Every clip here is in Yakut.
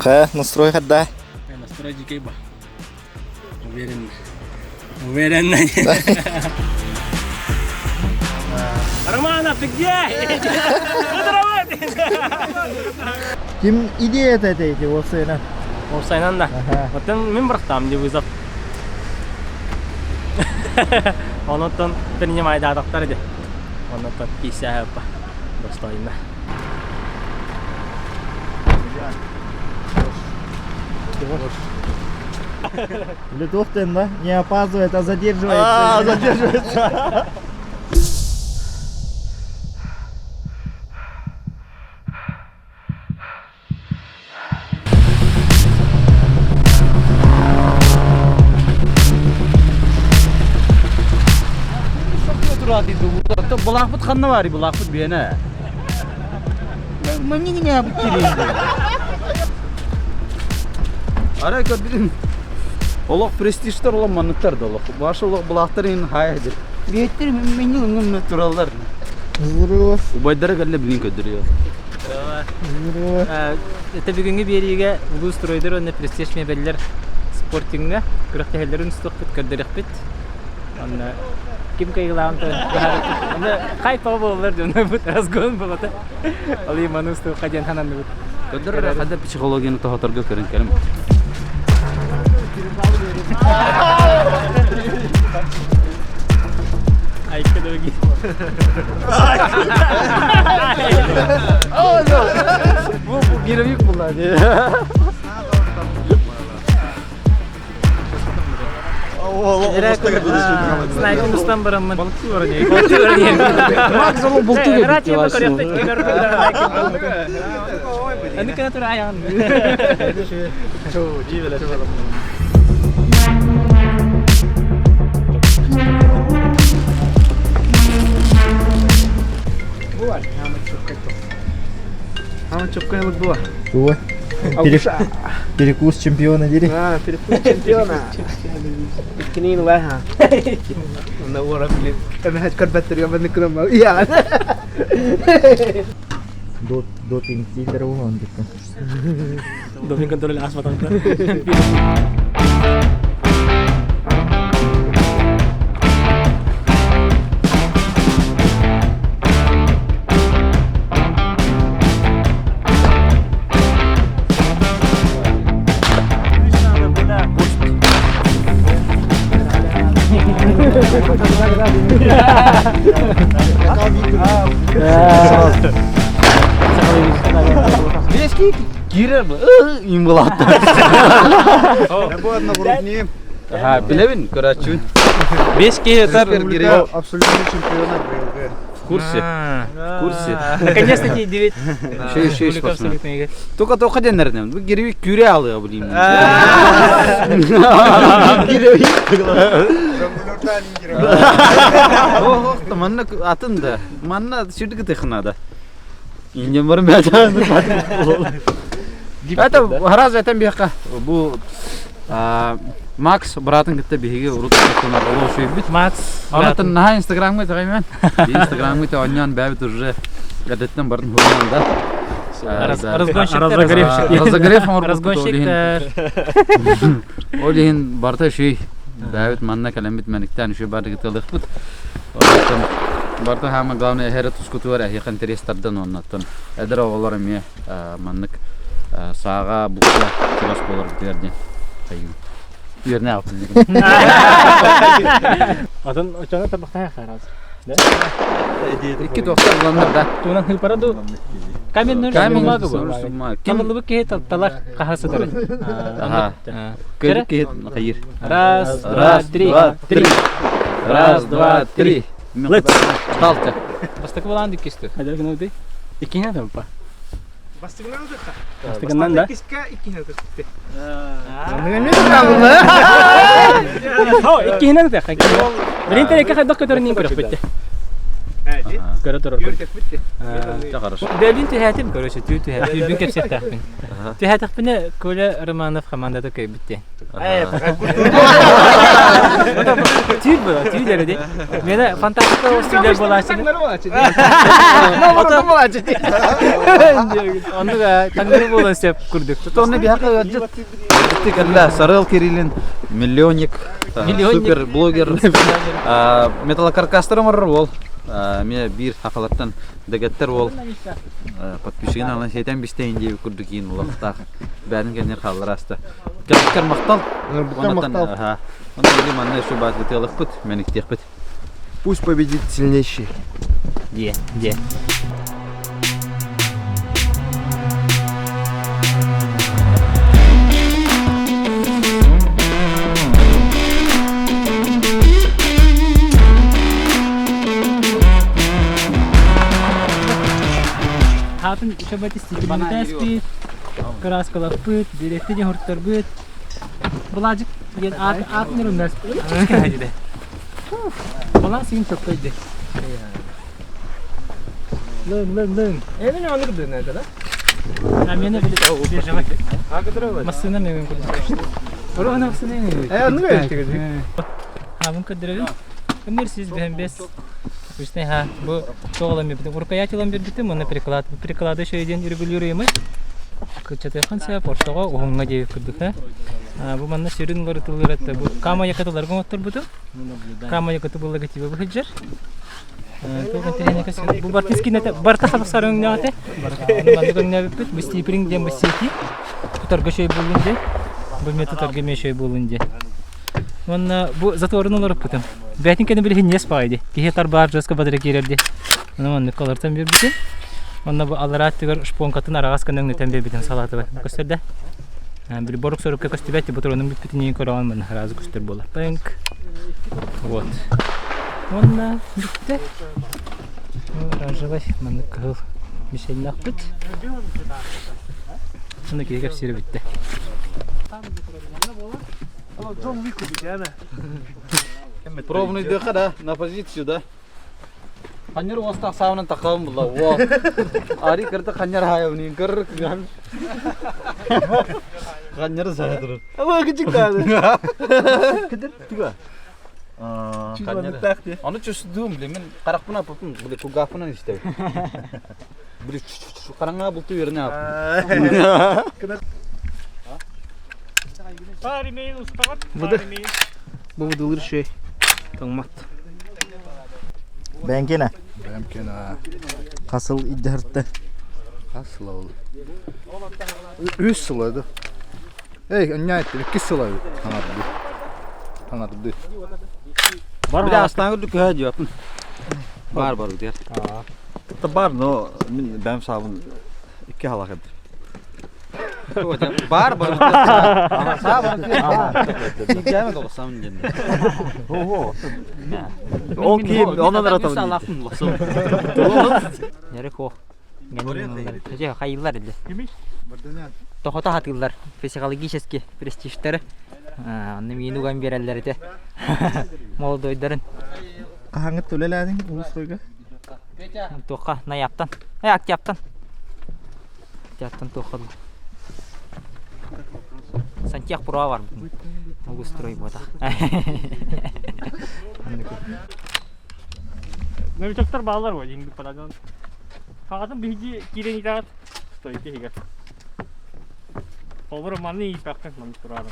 Ха, настрой хадда? Настрой дикий ба. Уверен. Уверен. Романов, ты где? Ким идея это эти уопсайынан? Уопсайынан да. Оттон мин бырахтаам ди вызов. Онуттан принимайдаатахтар ди. Онуттан киисээппа. Достойно. Или туох да? Не опаздывает, а задерживается. А, задерживается. Булаахпыт ханна баарый булаахпыт биэнэ. Арай көрдүм. Олох престижтер олох манныктар да олох. Башы олох булаахтар иһин хая дир. Биэттер мени ыңым тураллар. Здорово. Убайдара кэллэ билин көрдөрүө. Здорово. Это бүгүҥҥү биэриигэ улуус стройдор уонна престиж мебеллэр спортиҥҥа күрэхтэһэллэрин устуохпут көрдөрүөхпүт. Онно ким кыайыылааҕын быһаарыахпыт. Онно хайпаҕа буолаллар дьоннорбут разгон буолата. Ол иһин маны устуохха диэн сананныбыт. Көрдөр хада психологияны тоһоторго көрөн кэлим. Айка дороги. Бу гировик була. Снайпер устан бараммын. Макс ол булту Аны кына тура аяғын. Чего? Перекус чемпиона дири. А, перекус чемпиона. Иккинин лаха. منورة بليز انا هتكون بتريا من كنا يعني Допинг тийтер угон дикка. Допинг контроль аспатан. Бески кирер им булатты. Ха, билебин, көрәчүн. Бески это Абсолютный чемпионат БЛГ. В курсе. В курсе. Наконец-таки 9. Еще еще спортсмен. Только только денердем. Бу гиреви күрә алыга билим. Гиреви. Ох, манна атын да. Манна сүрдүк тыхнада. Инем бар мәжан. Это раз этен бияка. Бу Макс братың кытта биһиги урут тунар олоо сүйбүт. Макс. Онотон наһаа Инстаграмга тагаймен. Инстаграмга та оньян бэбит уже гадеттен барын хурман да. Разгонщиктер. Разогрев Разгонщиктер. Ол иһин барта шүй бэбит манна кэлэммит мэниктэн шүй бары кытылыхпыт. Онтон барта хаама главное эһэрэ тускутугар эһиэхэ интерестардан оннаттан эдэр оҕолор эмиэ маннык сааҕа булка чугас буолар битигэр диэн хайыы. Үөрнэ аҕыппын. Атын очоно табахтаа харас. Икки туохтар буланнар да. Туунан хыпара ду. Каменный Камень жумма Ким киһи талар хаһасыдыр. Аха. Көрүк киһи хайыр. Раз, два, три. Три. Раз, два, три. Let's. Талта. Бастакы булан диккисти. Хадыр гынауды. Иккине тампа. Бастыгынан да. Хо, иккиһинэн да. Билин терекке хайдах көтөрүн көрөх битте. Көрө турар. Бэбин түһээтим, короче, түүн түһээтим. Түүнбүн кэпсиэхтээхпин. Түһээтэхпинэ Коля Романов командата кыайбыт диэн. Түүл була, түүл эрэ ди. Мені фантастика стилер болааччыны. Оннук таҥнары буолан сөп курдук. Онно биһиэхэ ыалдьыт кэллэ Сарыал Кириллин миллионник, супер блогер, металлокаркастар оҥорор уол. Эмиэ биир сахалартан дэгеттер уол подписчигин алан сиэтэн бистейин диэбит курдук иин улахтаах бэйэтин кэннигэр хааллар ааста. Кэлбиккэр махтал. Махтал. Онно били манна еще баатытыалыкпыт, мэниктиэхпит. Пусть победит сильнейший. Дие, дие. Хаатын шабат истибит, кырааскалаппыт, дириэктини хортторбут. Былаажык диэн аат аатын ырыннас. Балан син сөппөйдө. Лын лын лын. Эми ону кырдын это, да? А мені били Массына мен курдук. Орона массына мен. Э, ону көрүстүгүз. Абын көрдөрөбүн. Өмөр сиз бэһэн бес. Үстэ ха бу тоҕолон бербитим. Рукоять ылан бербитим, уонна приклад. Приклады шөйден регулируемый. Кычатыхан сөп ортоҕо уһуҥҥа диэбит курдук ха. Бу манна сүрүн уларытыллар этэ. Бу кама якатыларга оҥотторбутум. Кама якаты бу логотиба быһыдьар. Бу барта скинете барта хабсар өҥнөөтө. Маннык өҥнөөбүппүт. Бу стипринг диэн бу сети. Тутарга шөй буоллун диэн. Бу мен тутарга эмиэ шөй буоллун диэн. Уонна бу заторун олоруппутум. Бээтин кэнэ билиһин ньиэс баҕайы дии. Киһи тарбаар жестко бадыра киирэр дии. Ону маннык олортон биэрбитим. Онно бу аллараа өттүгэр шпонкатын араҕас гына өҥнөтөн биэрбитим салаатыбар. Көстөр да? Били борук сорукка көстүбэт, патронум бүппүтүн иһин көрөҕүн манна сразу көстөр буолар. Пэнк. Вот. Уонна бүттэ. Оранжевай маннык кыһыл мишеннэхпит. Уонна киһи кэпсиирэ бүттэ. Пробный дыха да, на позицию да. Ханнер уостах саабынан тахабын булла. Уо. Ари кырты ханнер хаябын кыр кыган. Ханнер сая турur. Ama küçük daha. Кыдыр туга. Ханнер. Аны чөсдүм биле мен каракпына аппын биле кугафынан истеп. Биле караңга булту yerine ап. Бу будулur şey. Тоҥмот. Бэҥкинэ. Бэмкина. Хасыл иддэртэ. Хас сыла ол? Үс сыла да. Эй, анньаайт, икки сыла хаҥарды. Хаҥарды. Биле астан көрдүк көһө диэппин. Бар бар диэр. Бар, но мин бэм саабын икки халах эбит. Бар бар. Саабын тоҕусам диэн. Ол киим онон ыратабын. Нерехо. Дьэ, хайыллар иле. Тохото хатыыллар психологически престижтары. Онно миин уган биэрэллэр этэ. Молодойдарын. Хаһаҥҥыт үлэлээтиҥ улуустарга? Туохха Наяптан. Э, Октябтан. Октябтан туохха Сантьяг Пура бар Улустрой буотах. Новичоктар баалар ғой жеңдік парадан. Хаҕатын биһиги киирэн итэҕит стойка иһигэр. Холобура манны ииппэххин маннык тураарым.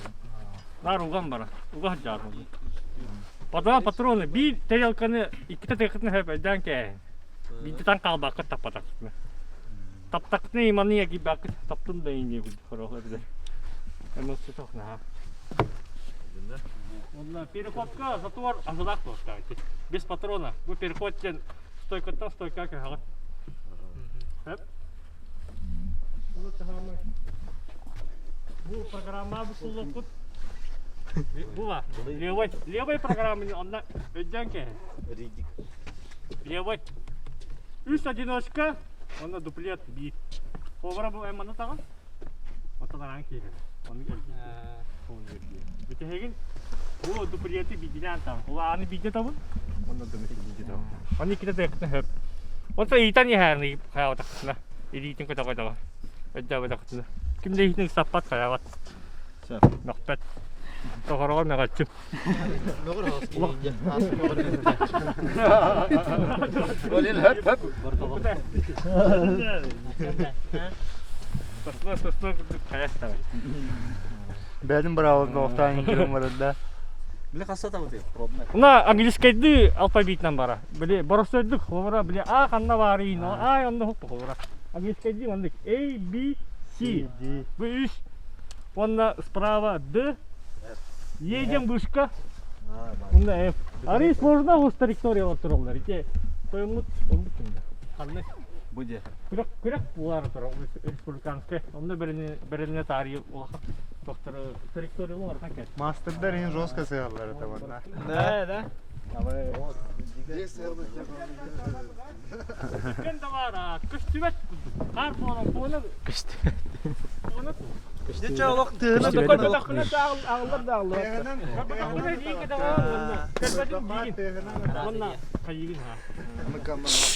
Наар уган баран, уга сылдьаарым. Патрон патроны биир тарелканы иккитэ тарелкатын сөп өйдөөн кээһин. Биирдэ таҥ хаалбакка таппатахпытына. Таптахпытына иманы ягибаккыт таптын да иин диэбит хорох эбитэ. Эмоция наһаа. Онно переходка затвор азылаах туохтаах без патрона. Бу переход диэн стойкаттан стойка көһөҕүн. Сөп. Бу программа бу Була. Левой, левой программы онно өйдөөн кэһин. Левой. Үс одиночка, онно дуплет биир. Холобура бу эмманы таҕын. Оттон араан киирэр. Оннук эргийэр. Бүтэһигин бу дуплеты биирдинэн таҕын. Ол ааны биирдэ табын. Оны иккитэ тыакытын хөп. Онто иитэн иһэрни хайаабатахтына. Илиитин көтөҕө-көтөҕө. Өйдөөбөтөхтүнэ. Ким да иһитин ыксаппат хайаабат. Мөхпөт. Тоҕороҕор мөҕөччү. Сосна сосна курдук хайа Бэйэтин быраабын олохтоон киирэн барар да. Мына английскайдыы алфавитынан бара. Били боростуойдук холобура били А ханна баарый, А онно хоппу холобура. Английскайдыы маннык A, B, C. Бу үс. Уонна справа Д, Е диэн вышка. Уонна F. Арый сложно оҕус траекториялар тураллар. Ити тойоммут оннук кимдэ. Ханна Бу де. күрэх күрэх буолаары турар республиканскай. Онно бэрилинэ таарыйы улахан доктор траекториялар барытан кэл. Мастердар иһин жестко сыһаллар это манна. Да, да. Күн да баар, көстүбэт курдук. Хаар буолан буолан Көстүбэт. буолан Ағылар да ағылар.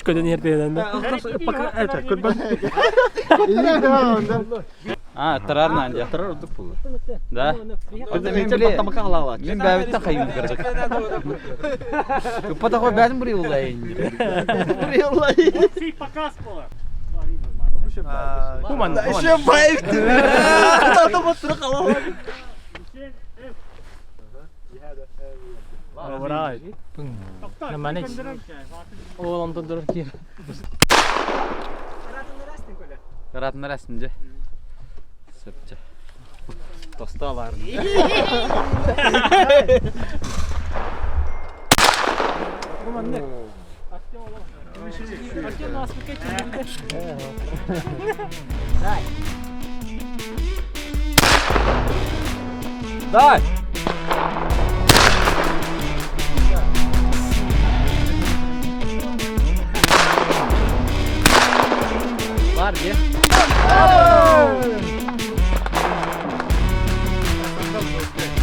Көтөн иһэртиэнэн да. Пока это, көрбөт. А, тарар нанди. Тарар ордук буолла. Да. Мин бэбиттен хайын кырдык. Ыппатах бэдим бури улайын. Общий показ буолар. Куман. Еще байып. Наманеч. Ол онтон турар киир. Каратынар әсімде. Сөпче. Тосталар. Дай! Бар де.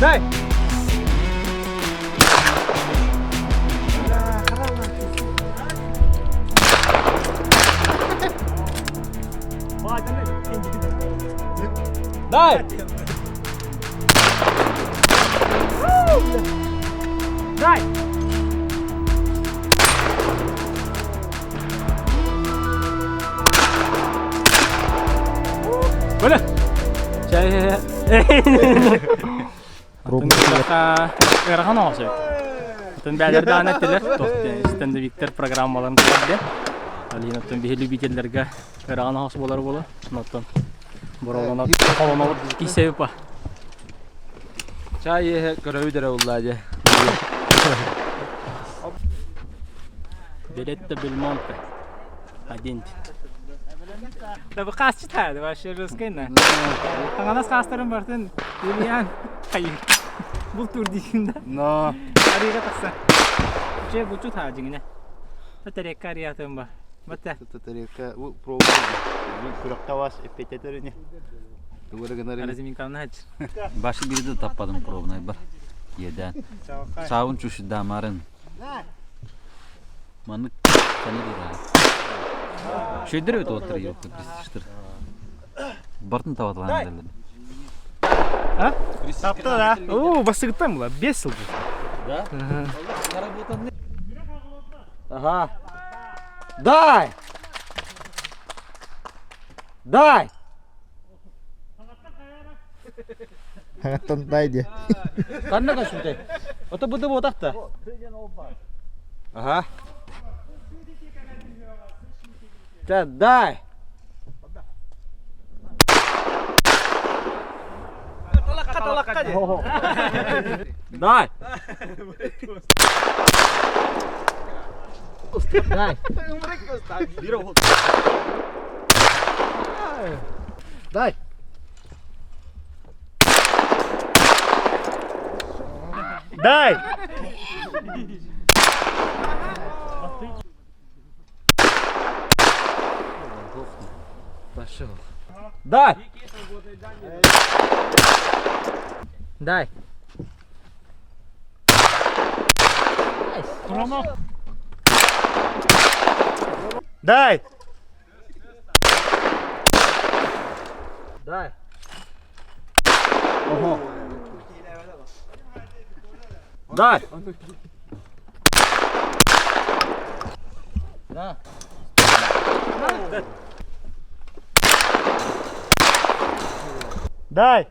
Дай! Дай! Дай! Коля. Чай. Ыарахан оҕосой. Отон бээлер даана этилер. Стенде Виктор программаларын туһарде. Алина оттон биһи любительлерге ыарахан оҕос болар буола. Оттон боролонот холонобут кисеби па. Чай еhe көрөбү дere улла же. Беретта Бельмонте. Один. Да bu kaç çıtaydı вообще русскайна. Ханганас кастарын бартын Юлиан хайыр. Бул тур дигинде. Но. Арига такса. Же бу чут хажиңне. Тарекка ариятын ба. Бата. Тарелка пробуй. Күрәккә вас эпететерине. Разимин кална хач. Башы бирде таппадым пробный бар. Еден. Сабын чуши дамарын. Маны каны дира. Шөйдер өтө отыр yok престижтер. Бартын табатылан деді. Тапты да. О, басыгыттан була, 5 сыл. Да? Ага. Дай! Дай! Хаттан дай де. Канна кашутай. Ото буду ботакта. Ага. Та дай. Дай. Дай. Дай. Дай! Пошел. Дай. Дай. Хромок. Дай! Дай! Ого. Дай! Да. Дай!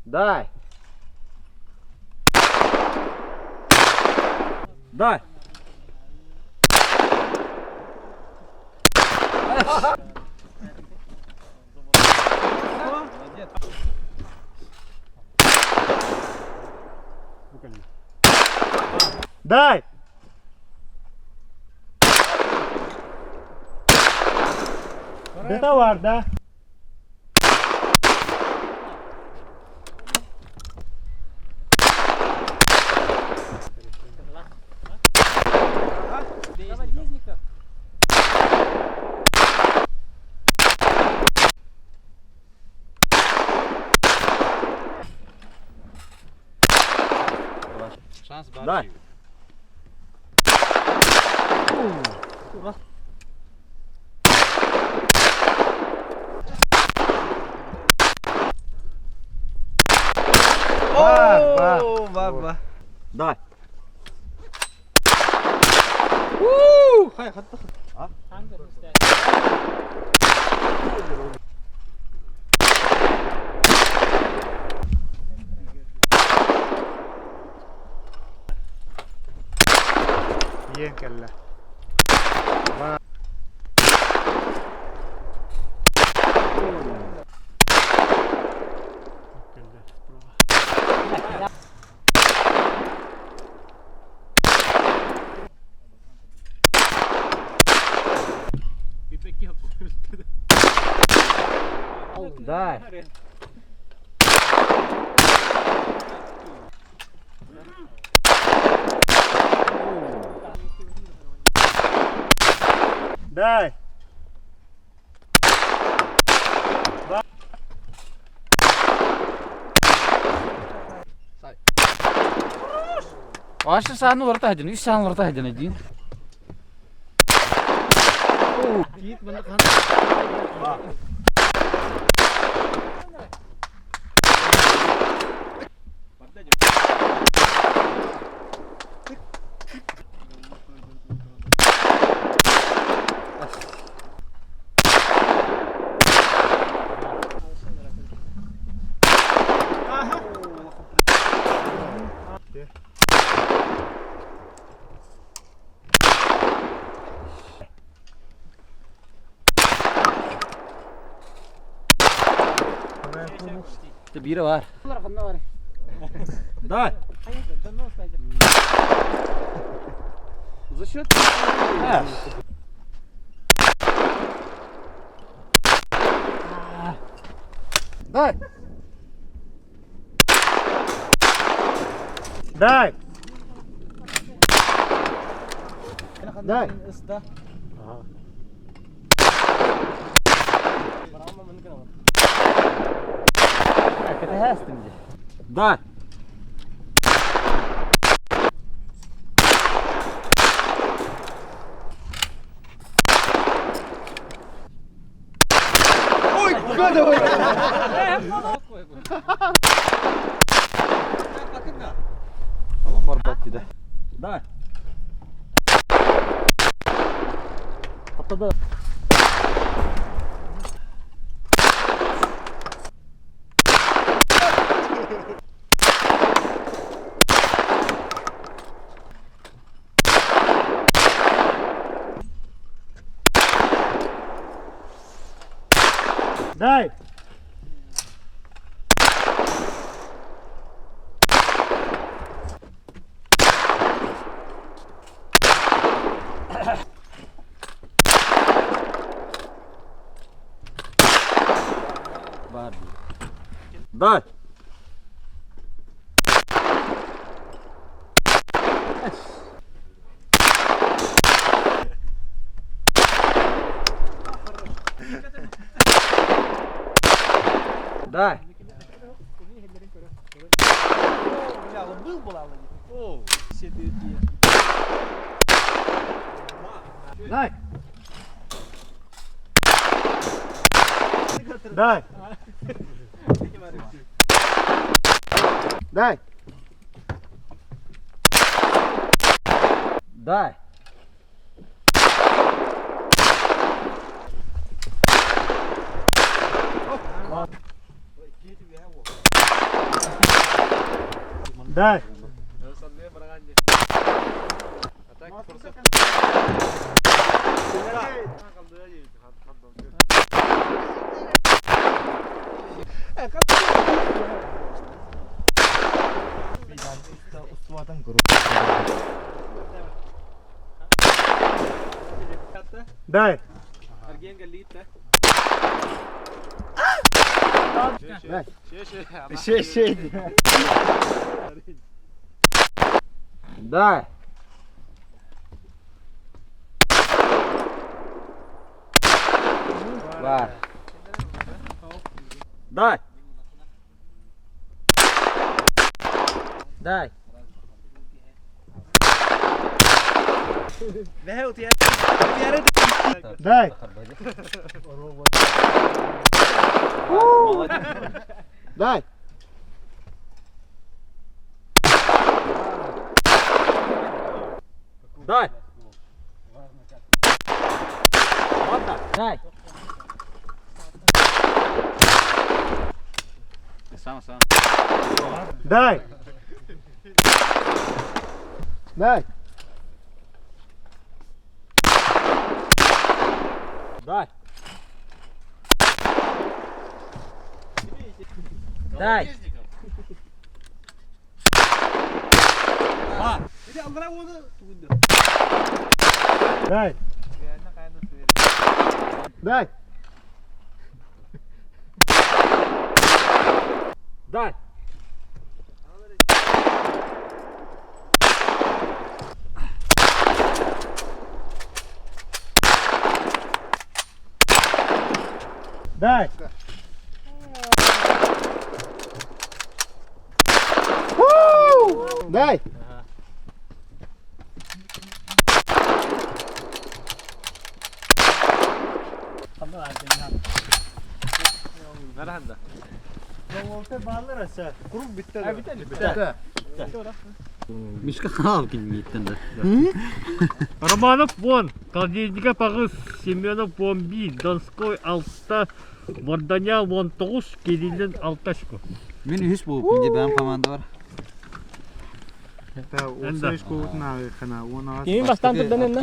Дай! Дай! Дай! Это var да? Шанс бар. Дай! Бар, бар. О, бар. Дай! Иен кэллэ. Дай! Дай! Ашы сааны орта хадын, үс сааны орта хадын дейін. Biri var. Дай! За счет? Дай! Дай! Дай! Дай! Дай! Atladı. Дай! Бар. Дай! Дай! Дай! Дай! Дай! Дай! Дай! Дай! Дай! Шей, Дай! Бар. Дай! Дай! Дай! Дай! Дай! Дай! Сам, сам. Дай! Дай! Дай! Дай! Дай! Дай! Дай! Дай! Дай! Мишка Халкин миттен да. Романов вон, Колодезников аҕыс, Семенов вон биир, Донской алта, Варданян вон тоҕус, Кириллин алта очко. Мин үһүс буолуп, инде бэйэм команда бар. Кимин бастаан турдан энна?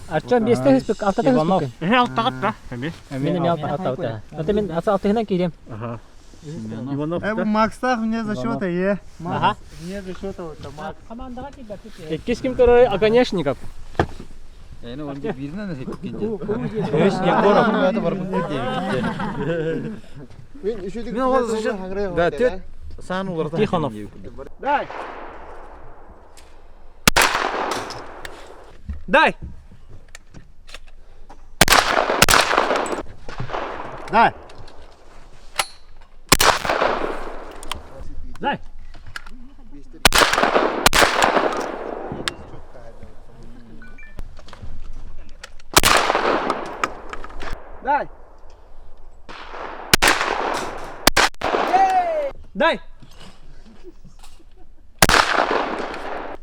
Артем биэстэ түспүк, алтата түспүк. Эһэ алтаҕыт да? Эмиэ. Мин эмиэ алтабыт. Ата мин алтыһынан киириэм. Ага. Иванов Э, да? Макстах вне засчета, е. Ага. Вне засчета, это Макс. Командаға киирбэппит. Иккис ким көрөр Оконешников. Эни он биринен эсек кинде. Өс Егоров. Мен ол засчет. Да, тет сан уларда. Тихонов. Дай! Дай! Дай! Дай! Дай! Дай!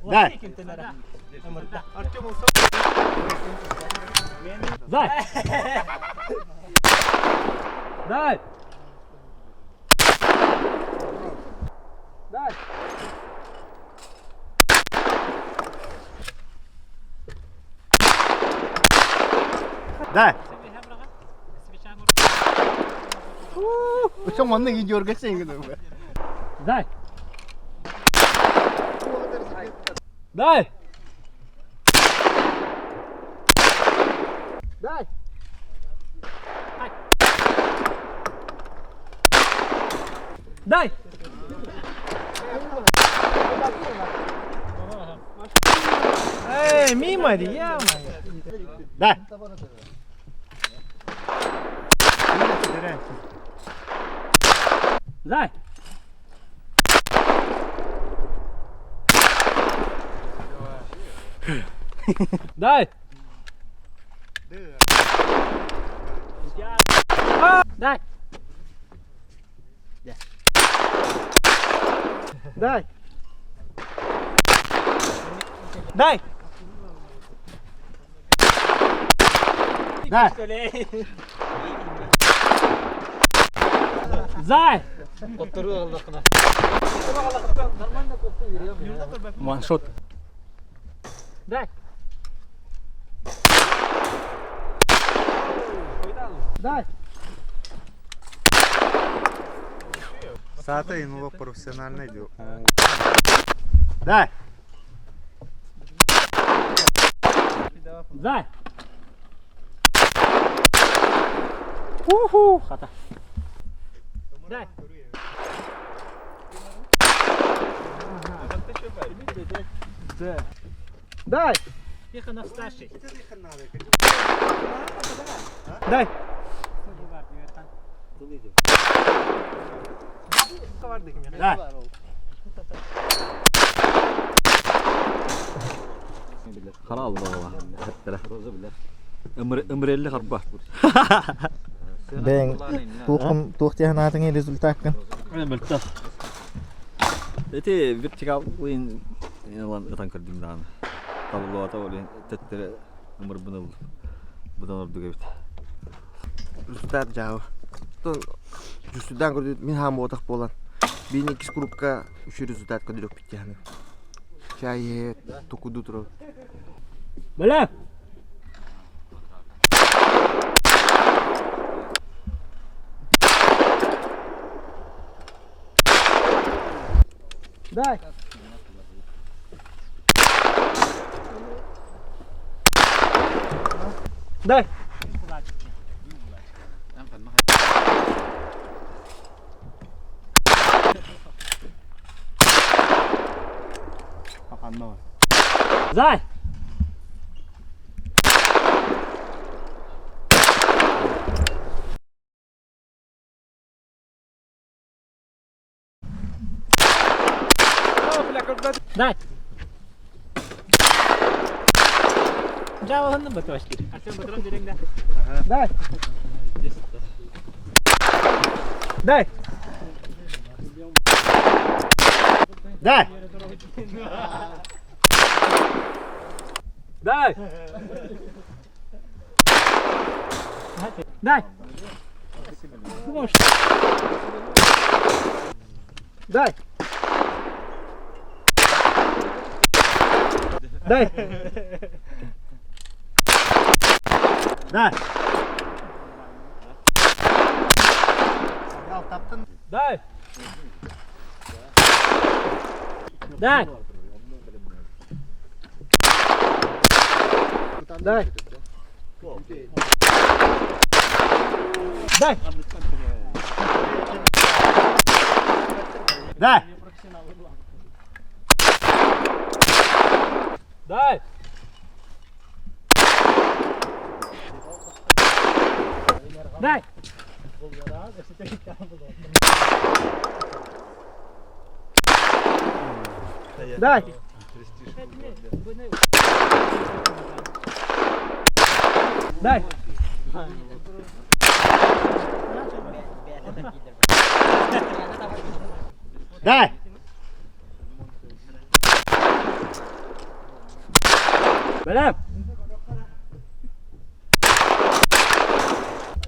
Дай! Дай! Дай! Дай! Дай! Причем он ноги дергается, я говорю. Дай! Дай! Дай! Дай! Эй, мимо, я Дай! Дай! Дай! Дай! Дай! Дай! Дай! Зай! Ваншот. Дай! Дай! Саата инула профессиональный дел. Дай! Зай! Уху! Хата. Дай! Дай! Тихонов старший. Дай! Дай! Хара алла бала. Ымрелли харба. Бэйэҥ туоххун туох диэн аатыҥый результаккын? Мөлтөх. Эти вертикал уйун ылан ытан көрдүм даҕаны. Табыллыбата ол иһин төттөрү ымырбын ыллым. Быдан ордук эбит. Результат дьаабы. Оттон дьүстүдээн көрдүбүт мин хаам буотах буолан биин иккис группка үчүгэй результат көрдөрүөхпүт диэхини. Чай иһэ токуду турабыт. Бэлэм! Дай! Дай! Зай! Дай! Жабаланды батвашки. Артем патрон берең да. Дай! Дай! Дай! Дай! Дай! Дай! Дай! Дай! Дай! Дай! Дай! Дай! Дай! Дай! Дай! Дай! Дай! Дай! Бэлэм!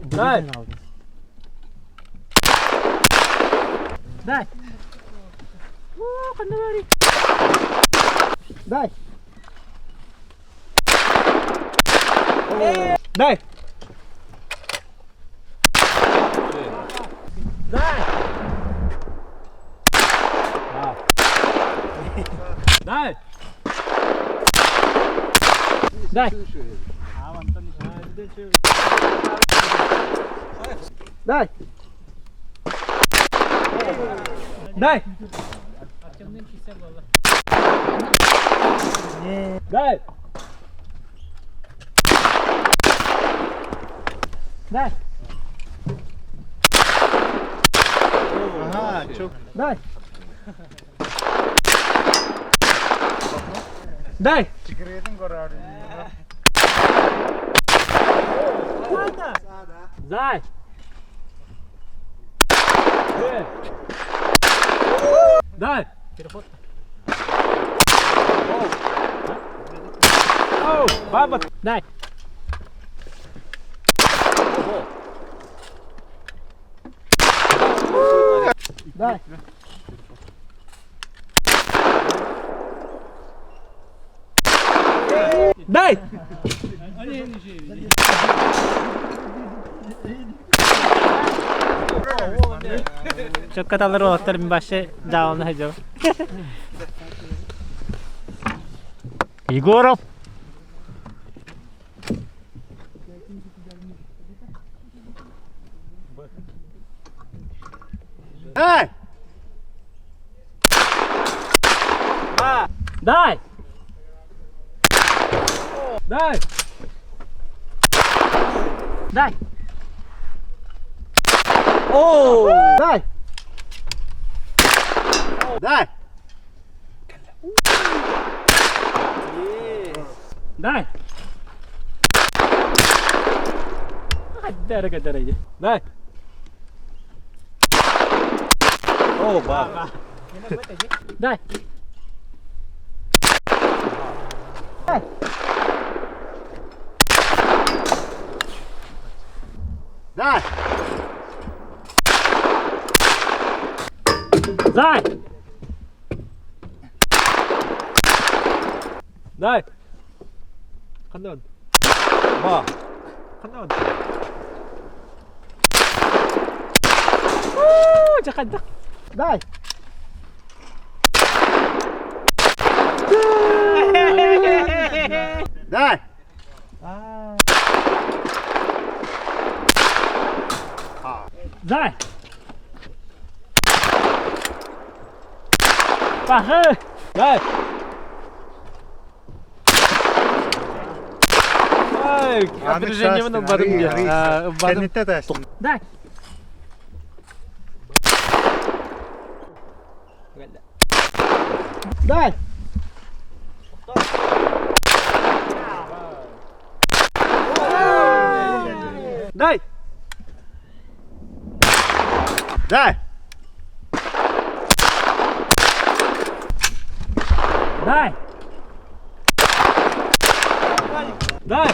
Дай! Дай! Дай! Дай! Дай! Дай! Дай! Дай! Дай! Дай! Ага, чё? Дай! Дай! Зай! Дай! Баба! Дай! Дай! Дай! Чөккө талар уолаттар мин башы дьааланы сылдьабын. Егоров! Эй! Дай! Дай! Дай! Дай! Дай! Дай! Дорого, дорого. Дай! О, ба. Дай! Дай! Дай! Дай! Ханна Ба. Ханна Дьэ Дай! Дай! Дай! Пахы! Дай! Ай, опережение барым Бадым. Дай! Дай! Дай! Дай! Дай! Дай!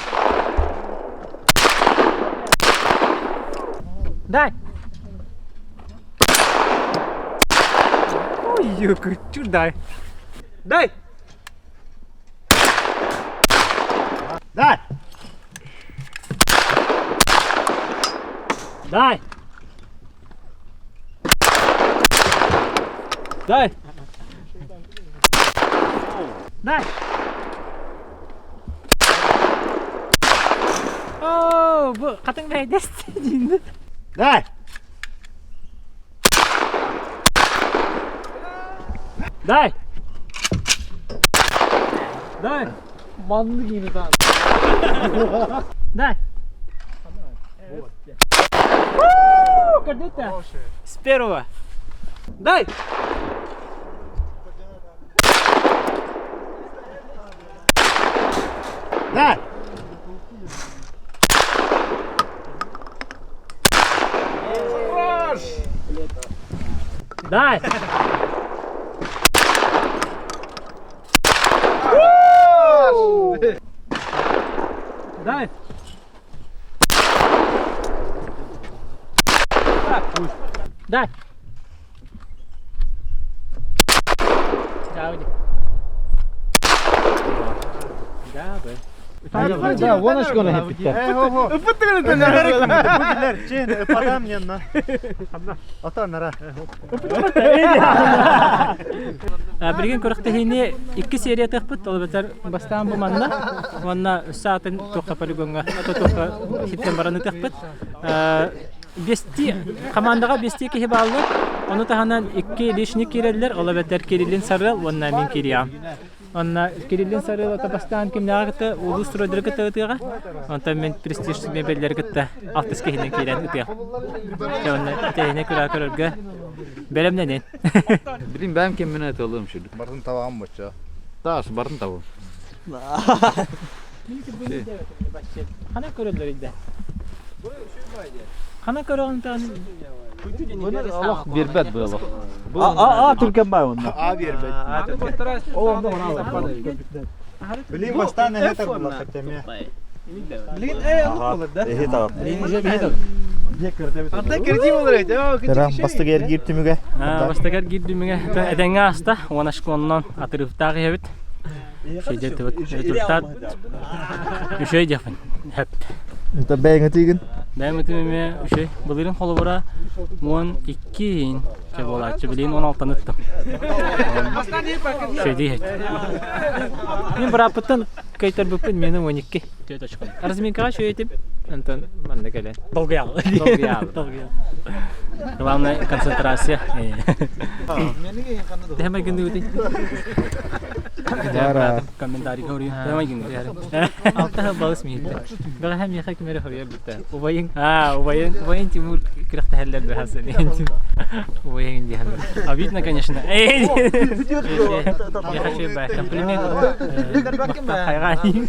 Дай! Ой, чур дай. Дай! Дай! Дай! Дай! Дай! Оо, бу хатыҥ бэйдэс диин. Дай! Дай! Дай! Манны киини таан. Дай! Көрдүтэ. С первого. Дай! Дай! Дай! Дай! Дай! Чао. Да, б. Да, вон очконы хеппиттэр. Бу чин, падам янна. Ата нара. Билигин күрэхтэһиини икки серия тыхпыт, ол эбэтэр бастаан бу манна, уонна өссө атын туохха полигоҥҥа, туохха хиттэн баран ытыахпыт. Бести командаҕа бести киһи бааллар, ону таһынан икки лишник киирэллэр, ол эбэтэр Кириллин Сарыал уонна мин Кириям. Онно Кириллин Сарыал ата бастаан кимнээҕи кытта улуус стройдары кытта ытыаҕа, онтон мин престиж мебеллэри кытта алтыс киһинэн киирэн ытыам. Дьэ онно тэһине күрээ көрөргө бэлэмнэнин. Билин бэйэм кэмминэ ытыалыам шүрдүк. Бартын табаҕым боччо. Таас барын табы. Хана көрөллөр идэ. Хана көрөҕүн таан Bunu олох биэрбэт бу олох. А, а, түргэн бай онно. А биэрбэт. Ол онно онно. Блин, бастаан эһэ тарбылар теме. Блин, э, олох да. Эһи тағат. Анда кирди болар эти. Терам бастыгы эргиир түмүгэ. Бастакар киирдимигэ этэҥҥэ ааста, уон ашконнон атырыыптаах иһэбит. Шейдетибит результат үчүгэй диэхпин сөп. Это бэйэҥ ытыыгын? Бэйэм ытым эмиэ үчүгэй. Былырыын холобура 12 чэ буолааччы, билигин 16-ны ыттым. Үчүгэй иһэт. Мин бырааппыттан кыайтарбыппын миэнэ 12. Түөрт очко. Разминкаҕа үчүгэй этим. Онтон манна кэлэн. Долгуйаҕын. Долгуйаҕын. Главное концентрация. Төһө майгынныыбытый? Бара. Комментарий говорю. Төһө майгынныыбыт? Алта балыс миһиттэ. Бэҕэһээ миэхэ ким эрэ хоруйар бүтэ. Убайыҥ А, убайын. Убайын Тимур күрэхтэһэллэр бэһэсин. Убайыҥ диэн. Обидно, конечно. Эй! Я хочу бай комплимент. Хайҕаан.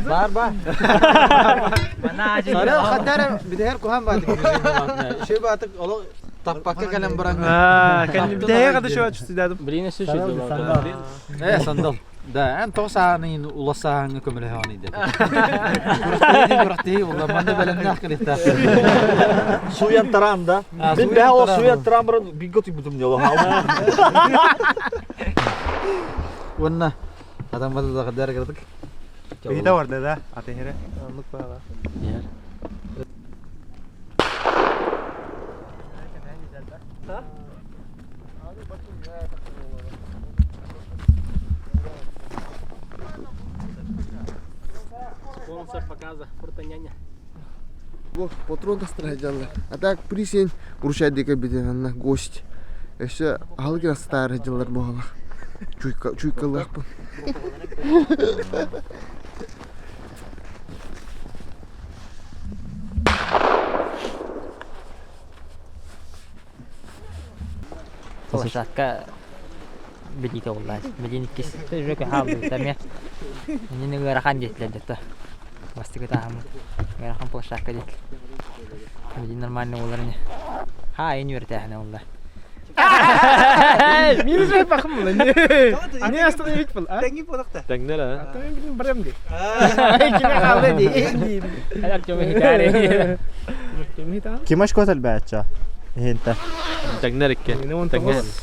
Бар бар. Сара хатара битер кухан баатык. Шөй баатык олох таппакка кэлэн баран. Кэннибитэйэ када шөй ачыстыдадым. Блин, өссө шөй Э, сандал. Да, эн тоҕо саанын улас сааһыҥҥа көмөлөһөҕүн идэ. Курахтыы улла манна бэлэмнээх кэлиэхтээх. Суян таран да. Мен бэһэ ол суян таран баран бигго түйбүтүм дьоло. Уонна адам бада да кырдык. Биһиде барда да атыһыра. Оннук баҕа. Спонсор показа Фуртаняня. Бу патрон тастара сылдьаллар. А так присень уручай диэки бүтэн анна гость. Өссө аһылык астаары сылдьаллар буолалар. Чуйка чуйкалыахпын. Площадка билиитэ буоллаа. Билиин иккис уже хаалбыта эмиэ. Иннин ыарахан диэтилэр дьэ Бастакы таһыммыт ыарахан площадка диэтилэр. Билиин нормально буолар ини. Ха, ин үөрэтээһинэ буолла. Минус бахым була. Не остановить был, а? Тэҥи буолахта. Тэҥнэр а? А то мен билим барам ди. Киме хаалла ди. Артем хитари. Ким очко элбээччэ? Иһинтэ. Тэҥнэр икки.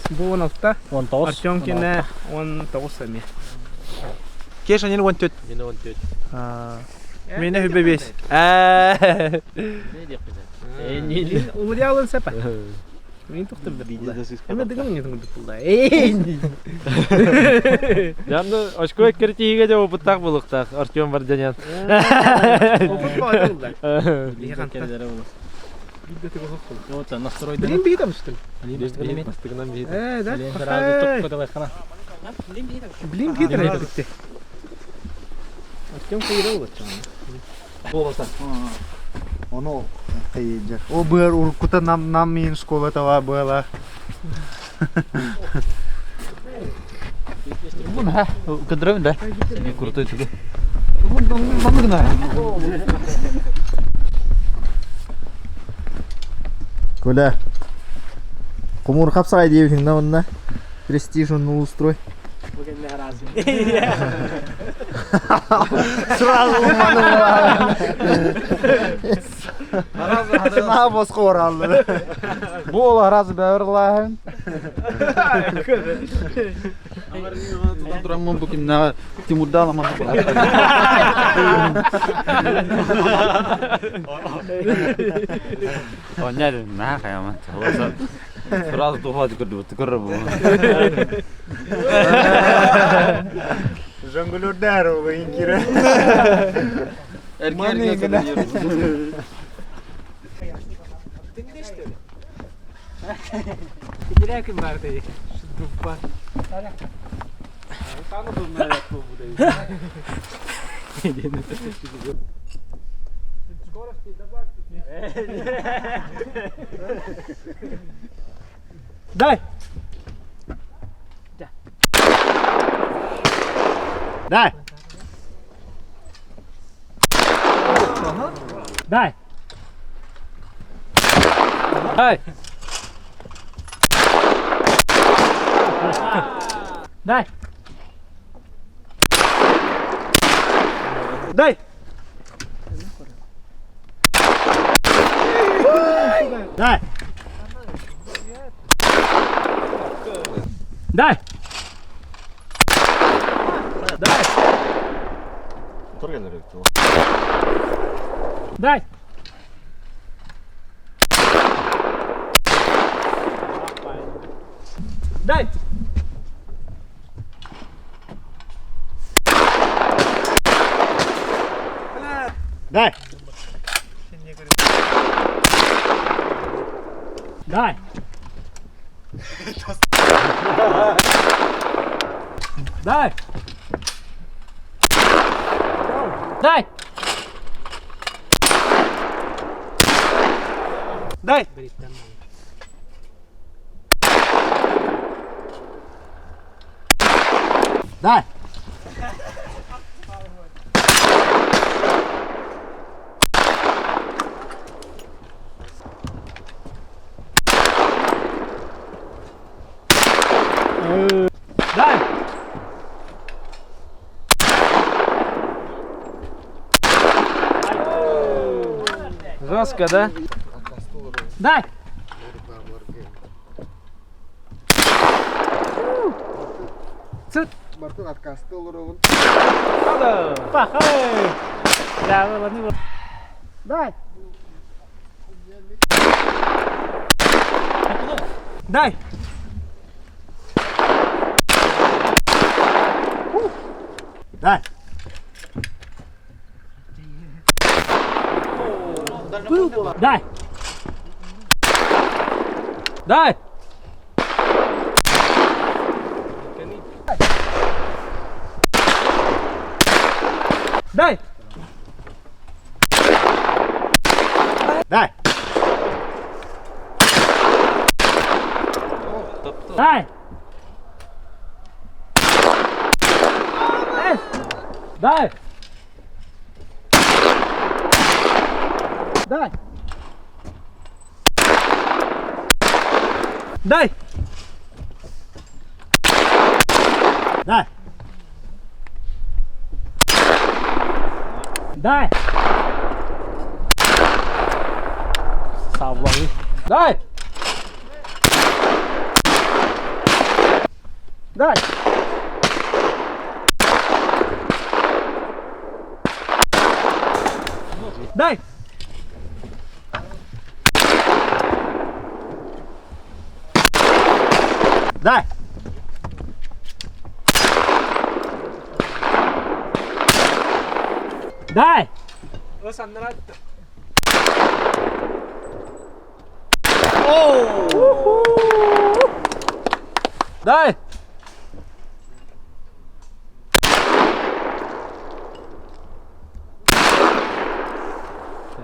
Бу 16. 19. Артем кине 19 эми. Кеша не 14. Мен 14. Мене хүбе 5. Улуялын сепа. Мен тоқтап Эме дыгын не тыңды пулда. Эй. Янды очко кертиге де опыттак булуктак Артем Варданян. Опыт бар булда. Вот, настрой. Блин битам что ли? Бастыгынан бит. Э, да. Сразу топка давай хана. Блин битам битте. Артем кайра болот. Ону кыйыдьар. О быар уруккута нам нам миин школа тава была. Бу ха, кыдырабын да. Не крутой түгө. Бу мамыгына. Коля. Кумур хапсай диэбитиҥ да онно. Престиж он устрой. Сразу уманула. На босқо оралды. Бу ол аразы бәверлаһын. Тураммын бу киннага Тимурда аламан. Оняр маа хаямат. Сразу тухать көрдү, көрөр бу. Жонглердар ол инкире. Эрке Кидирээкин бар дии. Дуппа. Дай! Дай! Дай! Дай! Дай! Дай! Дай! Дай! Дай! Дай! Дай! Дай! Дай! Дай! Дай! Дай! Дай! Жестко, да? Дай! Бартын откасты олоробун. Пахай! Да, ладно. Дай! Дай! Дай! Дай! Дай! Дай! Дай! Дай! Дай! Дай! Дай! Дай! Дай! Савлалы. Дай! Дай! Дай! Дай! Дай! Дай!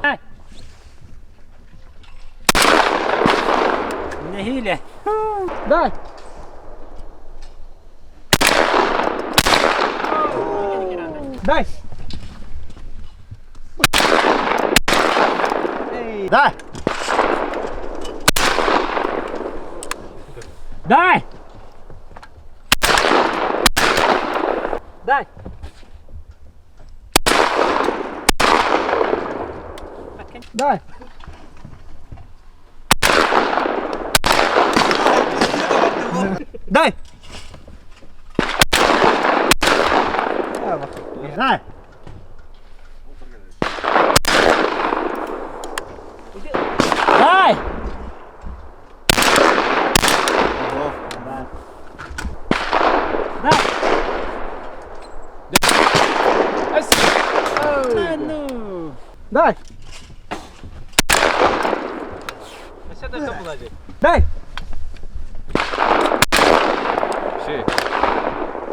Дай! Нехиле. Дай! Дай! Дай! Дай! Дай! Дай! Дай! Дай! Дай! Дай! Дай! Дай!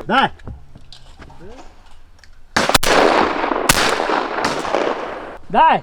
Дай! Дай!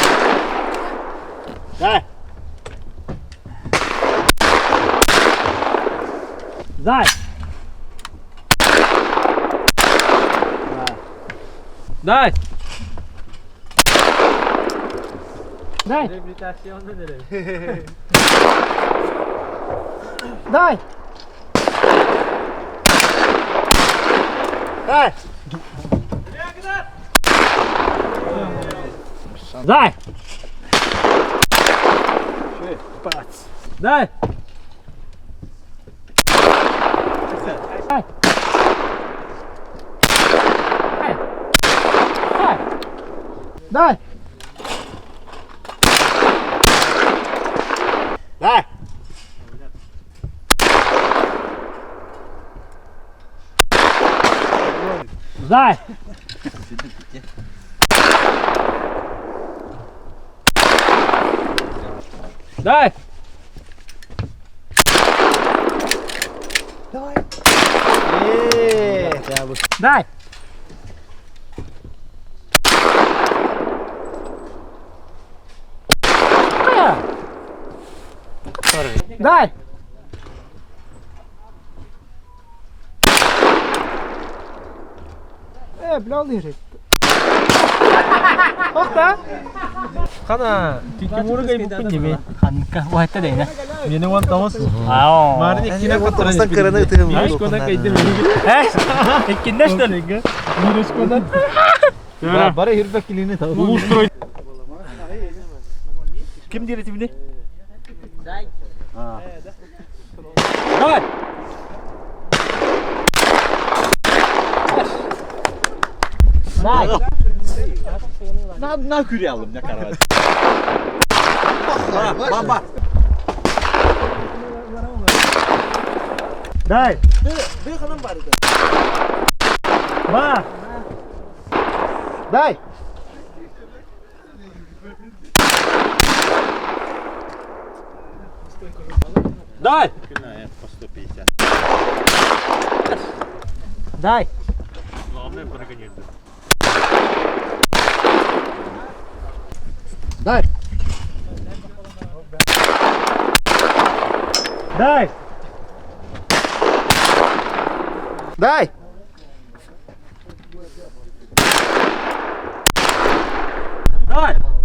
Дай! Дай! Дай! Дай! Дай! Дай! Дай! Дай! Дай! Дай! Дай! Дай! Дай! Дай! Дай! Дай! Э, бля, лежит. Охта! Хана, Тимурга кайбыппын деми. Ханка, уһатта дейна. Мени вон тамас. Ао. Марын иккине Тоғыстан кыраны ытыгым. Бир очкодан кайдым. Э? Иккинде что ли? Бир очкодан. Бары хирбек килини табы. Улустрой. Ким дири тибини? Дай! Дай! На на күрі алым, не карават. Баба. Дай! Ба! Дай! Дай! Дай! Главное, прогонять. Дай! Дай! Дай! Дай!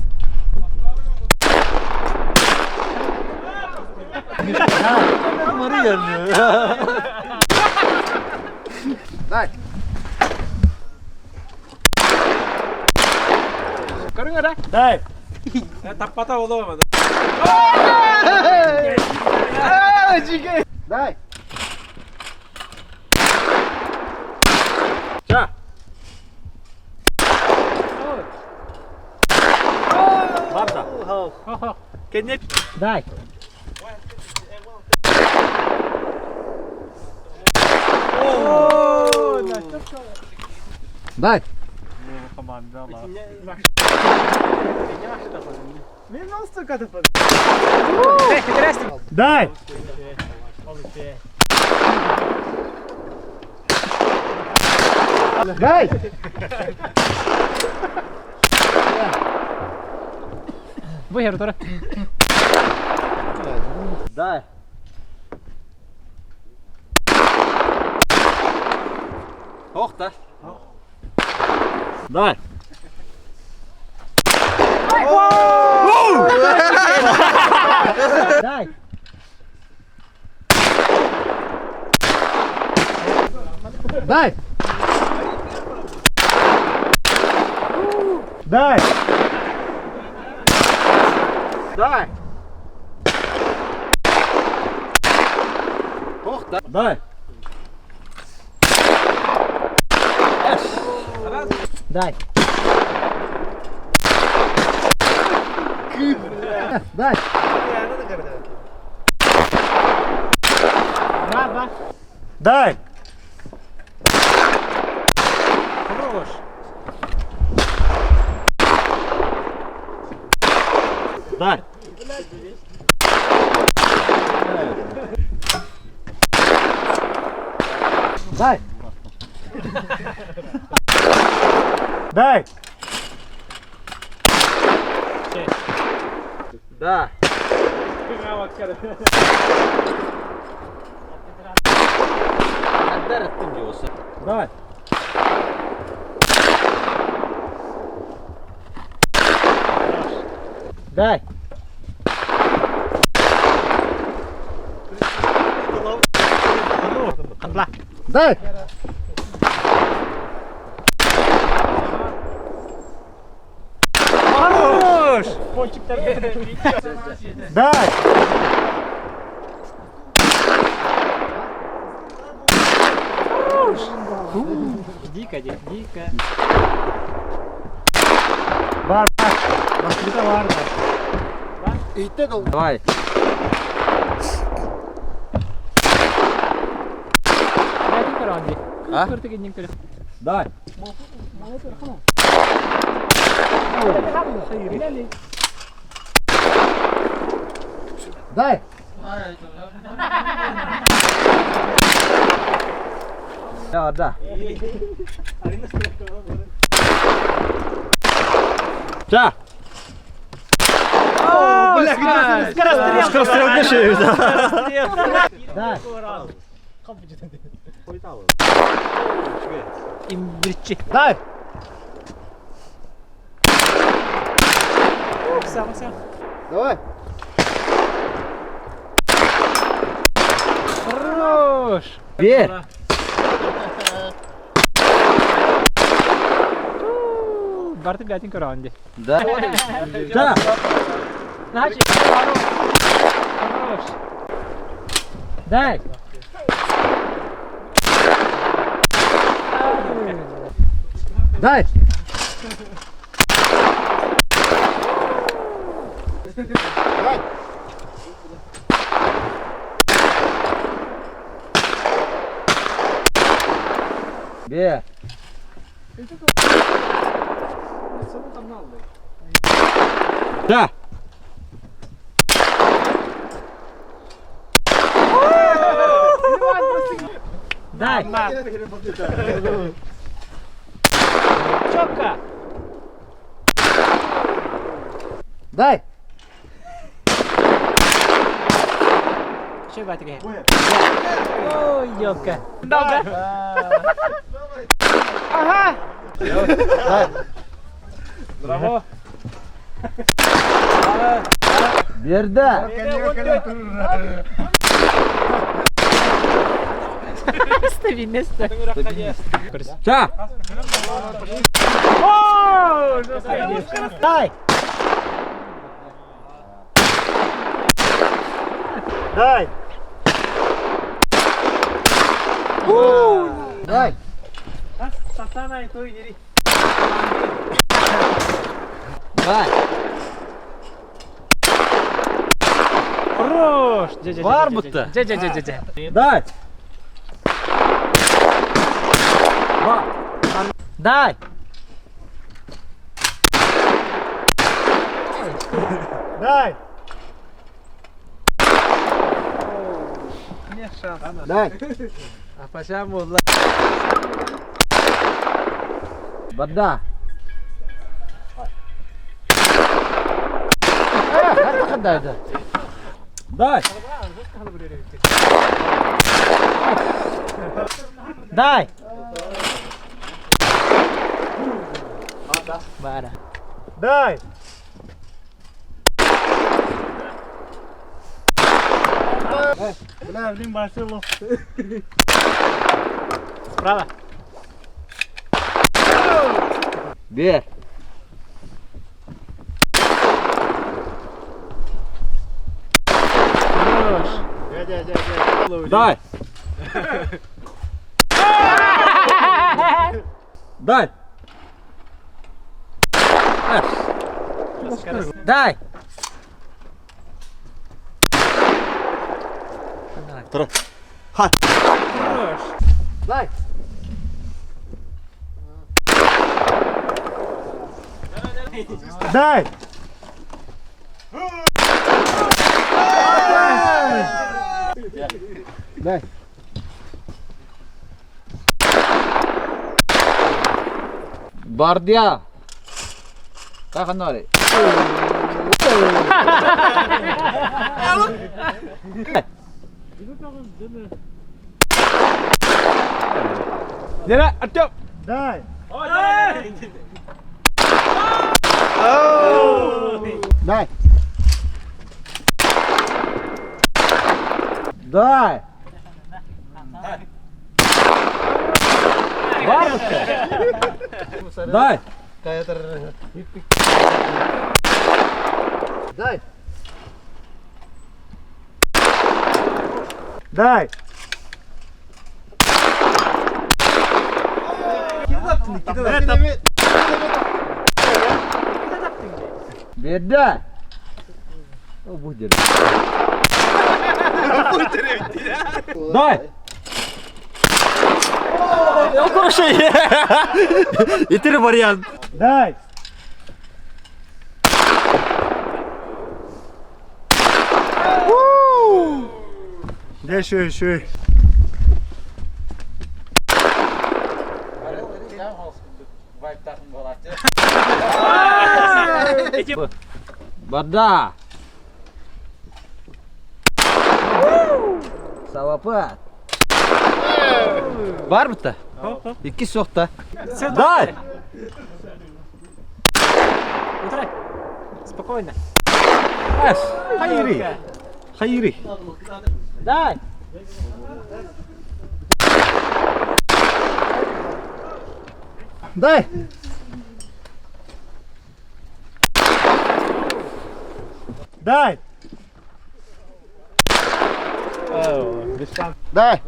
Дай! Дай! Таппата боло. Дай! Ча! Барда. Кенне Дай! Дай! Дай! Дай! Бу хер тура. Дай! Охта. Дай! Дай! Дай! Дай! Дай! Охта. Дай! Дай! Дай! Ба, ба. Дай! Хорош. Дай! Дай! Дай! Да! Давай. Дай. Дай! Хорош! Дай! Дико, дико. Бар, бар. Başka var da. Давай. А? Дай. Дай! Да, да. Ча. Скорострел Дай. Имбирчи. Дай! Давай! Хорош! Бер. Барты блядь, коранди. Да. Да. Значит, хорош. Хорош. Дай. Дай! Бер. Да. Дай. Четко. Дай! Что батя? Ой, елка. Ага. Браво. Бер да. Стабильность. Ча. Дай. Дай! Дай! Давай. Хорош. Бар будто. Дже-дже-дже-дже. Дай. Дай. Дай! Дай! Бада. Дай. Дай. Бара. Дай! Бля, блин, большой лох. Справа. Бер. Хорош. Дай. Дай. Дай. Дай! Дай! Дай! Бардия. Каханори. Лера, Артем! Дай! Дай! Дай! Дай! Дай! Дай! Берда! Дай! Итер вариант. Дай! Дэ шүй шүй. Барда! Салапат! Бар бытта? Икки сохта. Дай! Утра. Спокойно. Хайри. Хайри. Дай! Дай! Дай! Дай!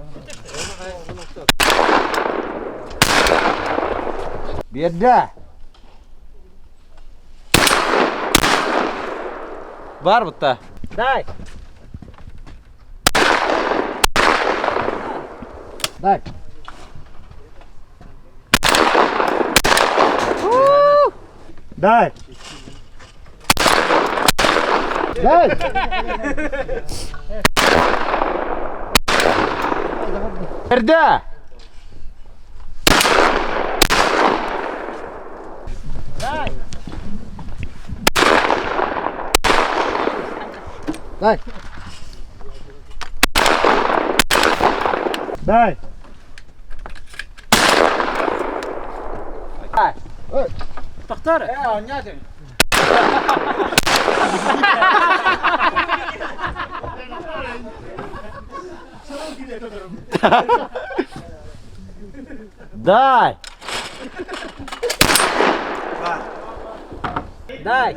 Берда! Бар бытта? Дай! Дай! Дай! Дай! Берда! Дай! Дай! Тохтор! Дай! Дай!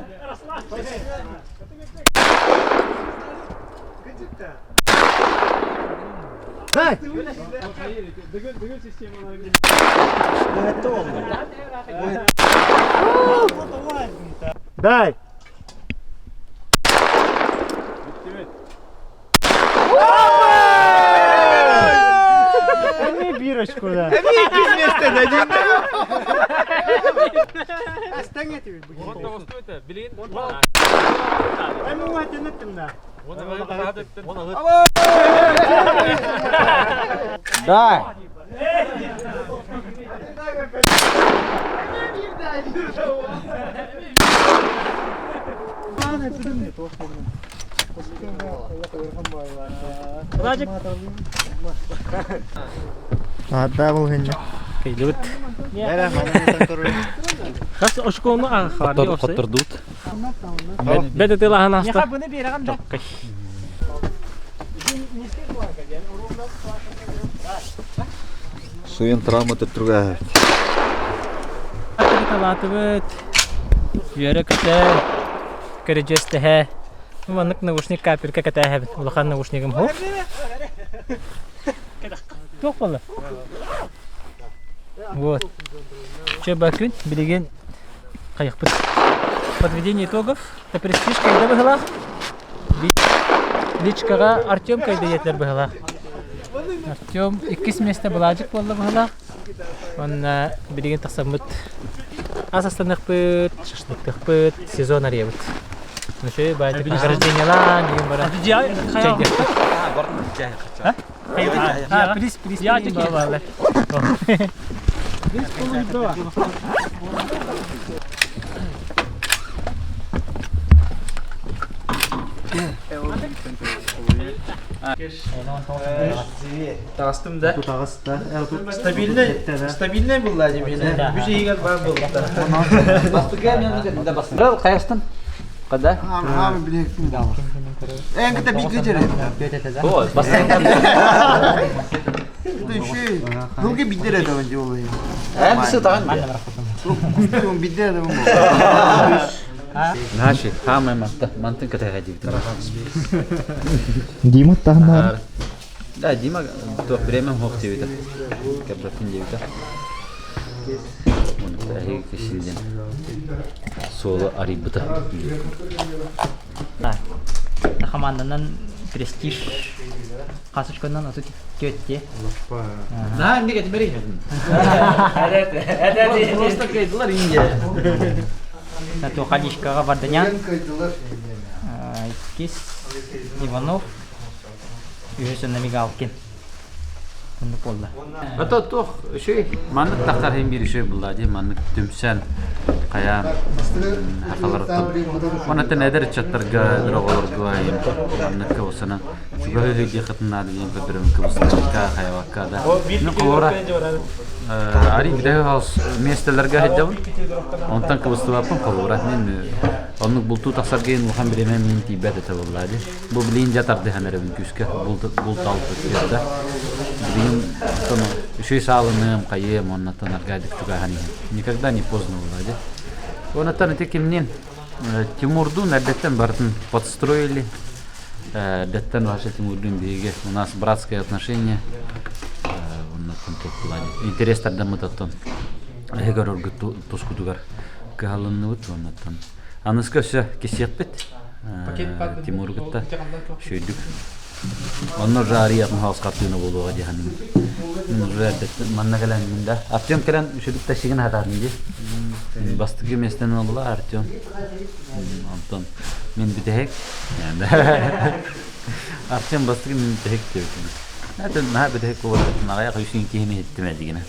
Дай! Дай! Эми бирочку, да. Дай! Владик! А, да, был генне. Кыйлыбыт. Хас очкону ахар. Хоттордут. Бәдә тылаһын аста. Буны берегем да. Суен травма төттүргә. Талатыбыт. Үөрэ көтө. Көрөдьүөстэһэ. Маннык наушник капелька кэтээһэбит. Улахан наушнигым хоп. Туох буолла? Вот. Чэ бакүн билигин хайыхпыт. Подведение итогов. Та престиж кайда быһылаах. Личкаҕа Артем кайда диэтилэр быһылаах. Артем иккис миэстэ былаадьык буолла быһылаах. Уонна билигин тахсаммыт ас астаныахпыт, шашлыктыахпыт, сезон арыйабыт. Ну что, баайдык награждениелаан, деген баран чэйдиэхпит. А, приз, приз, приз, балалар. Таҕыстым да. Стабильный, стабильный булла дебине. Үс иһигэр бар буолбуттар. Брал хайастан? Када? Хаам билектин даа. Эн кыта бик гыжыр. О, бастан. Şu Нуги бидер адамын жолы. Эм сытан. Бидер адамын. Наши, хамай манта, мантын катага дибит. Дима тахнар. Да, Дима, то время хох дибит. Кабдатын дибит. Оны тахи кишилден. Соло арибыта. Хаманданан престиж қасышканнан отут кетти. На, не кети бери. Просто кайдылар инде. Тухалишкаға Варданян, Кис, Иванов, Үһүсүн Мигалкин. Оннук буолла. Ата тох шүй маннык тахтар хем бир шүй булла ди маннык түмсэн кая хакалар Онатын эдер чаттарга дроголорга маннык осана чуга ди хатнады ди бедрем кыбыстка хаявакка да. Ну колора ари биде хаус местелерге хеджабын. Онтан кыбыстыбаппын колора мен оннук булту тахсарген улахан биремен мин тибет эте булла ди. Бу билин жатарды ханеребин күскө бул бул талпы да. Билин тону үшүй салыным кайым оннатан аргадик чугахани. Никогда не поздно булла ди. Онатан эте кимнен Тимурдун әдеттен бартын подстроили. Әдеттен вообще Тимурдун биге. У нас братское отношение. Оннатан топ Интерес тогда мы таттан. Эгер оргу тускутугар кыһалынныбыт оннатан. Аныска все кесиэппит. Тимур гытта шөйдүк. Онно жария махаус картына болуға диханын. Мен уже манна кэлэн мин да. Артем кэлэн шөйдүк ташигин хатарын ди. Бастыгы местен олла Артем. Антон мен битехек. Артем бастыгы мен битехек деп. Это на битехек болот. Нагая күйсүн кихини хеттиме дигине.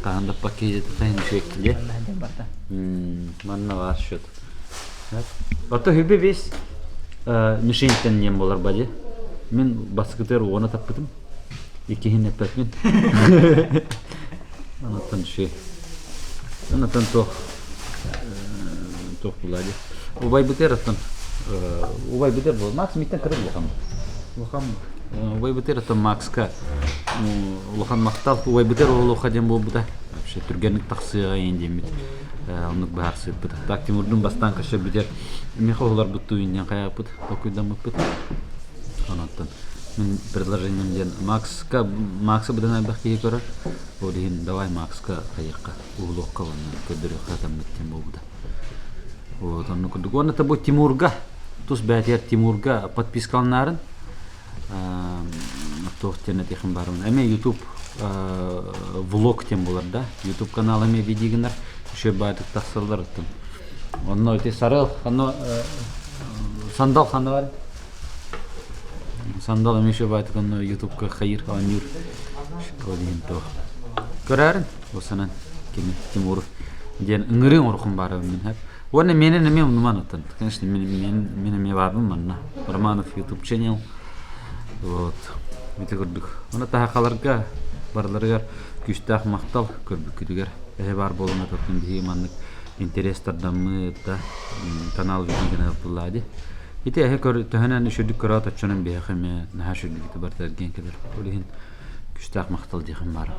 Каханда пакет тайын шекиле. Манна бар счет. Ото хүбе весь мишеньтен нем болар бади. Мен баскытыр оны таппытым. Икихин эппет мен. Анаттан шей. Анаттан тох. Тох булади. Убай бытер аттан. Убай бытер бол. Макс миттен кырып улахан. Улахан. Убай бытер аттан Макска. Улахан мактал. Убай бытер ол дем болбута. Вообще түргенlik тахсыга ендемит. Оннук бахар быт. Так Тимурдун бастан каша битер. Меха олар бутту инден каяпыт. Токуйдамыппыт. Онаттан. Мен предложением ден Макска Макса быдан айбах кие көрөр. Ол дehen давай Макска кайыкка улуокка онна көдөрө хатам биттен болбуда. Вот онну курдук. Онна табу Тимурга. Тус бәтер Тимурга подпискалнарын. Тох тен тихин барым. Эме YouTube влог тем болар да. YouTube каналы эме видигинер. Еще байтык тахсылдар оттон. Онно эти сарыл, онно сандал ханы бар. Сандал эме еще байтык онно YouTubeка хайыр анюр. Школин то. Көрәрин, осанан кеми Тимур ден ыңырын орхун бары мен хеп. Оны менен эме унуман оттон. Конечно, мен мен мен эме барбын манна. Романов YouTube channel. Вот. Мите көрдүк. Оны тахакаларга барларыгар күстәх мактал көрбүк Эһе бар болуна тоттун биһи маннык интерес тардаммыт да канал видигена буллади. Ити эһе көр төһөнөн үшүдүк көрө точонун биһи хеме наха шүдүк бар терген келер. Олихин күстәх мактал дихим бар.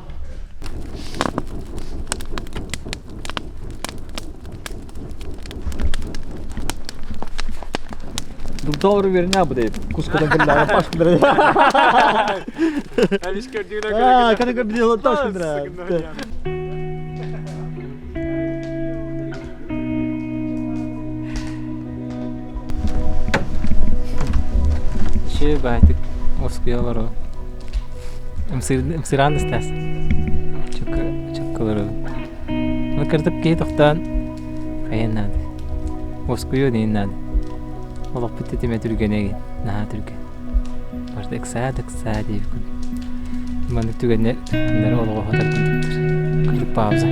Doğru verin ne bu deyip. Kuskadan kırlar, baş kırlar. А, kana bir taş kırlar. Ши байтык оскуялар о. Ымсыран истас. Чөккө чөккөлөр. Ну кырдып кей токтан кайын нады. Оскуё дейин нады. Олох бит теме түргенеги. Наха түрген. Барда эксаад эксаад дейп күн. Мандык түгенне кимдер олого хотар күндүктөр. Кырдык пауза.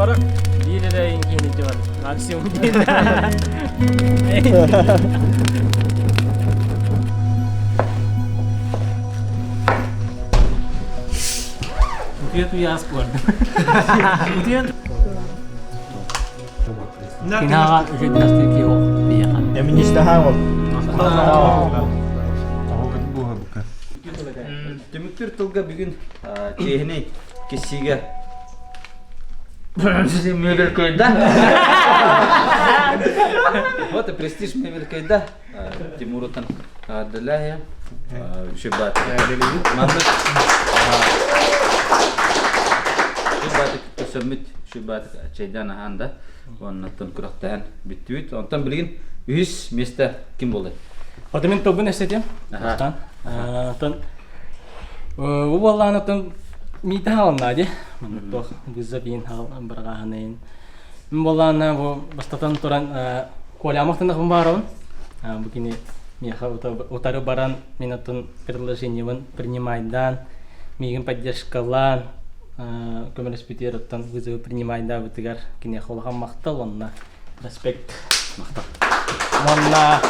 Бара биир эрэ киһини дьыбар. Максимум диэн. Утуйа туйаас буордум. Утуйан Кинаҕа үчүгэй киһи ол биһиэхэ. Эминистаһаа ол. Түмүктүүр тылга бүгүн чиэһинэй киссиигэ мебель кыайда. Вот и престиж мебель кыайда. Тимурутан Даляя. Шибат. Маннык Шибатик төсөммүт Шибатик чайдан аһаан да уоннаттан күрэхтэһэн бүттүбүт. Онтон билигин үһүс миэстэ ким буолла? Ота мин тылбын эстетим. Оттон оттон бу буоллаан оттон миитэ хаалыннаа ди. Маннык туох вызов иин хаал бырҕааһынайын. Мин буоллаана бу бастатан туран Колямах тынахпын баарабын. Бу кини миэхэ утары баран мин оттон предложениебын принимайдаан, миигин поддержкалаан көмөлөспүтүгэр оттон вызовы принимайдаабытыгар киниэхэ улахан махтал уонна респект. Махтал. Уонна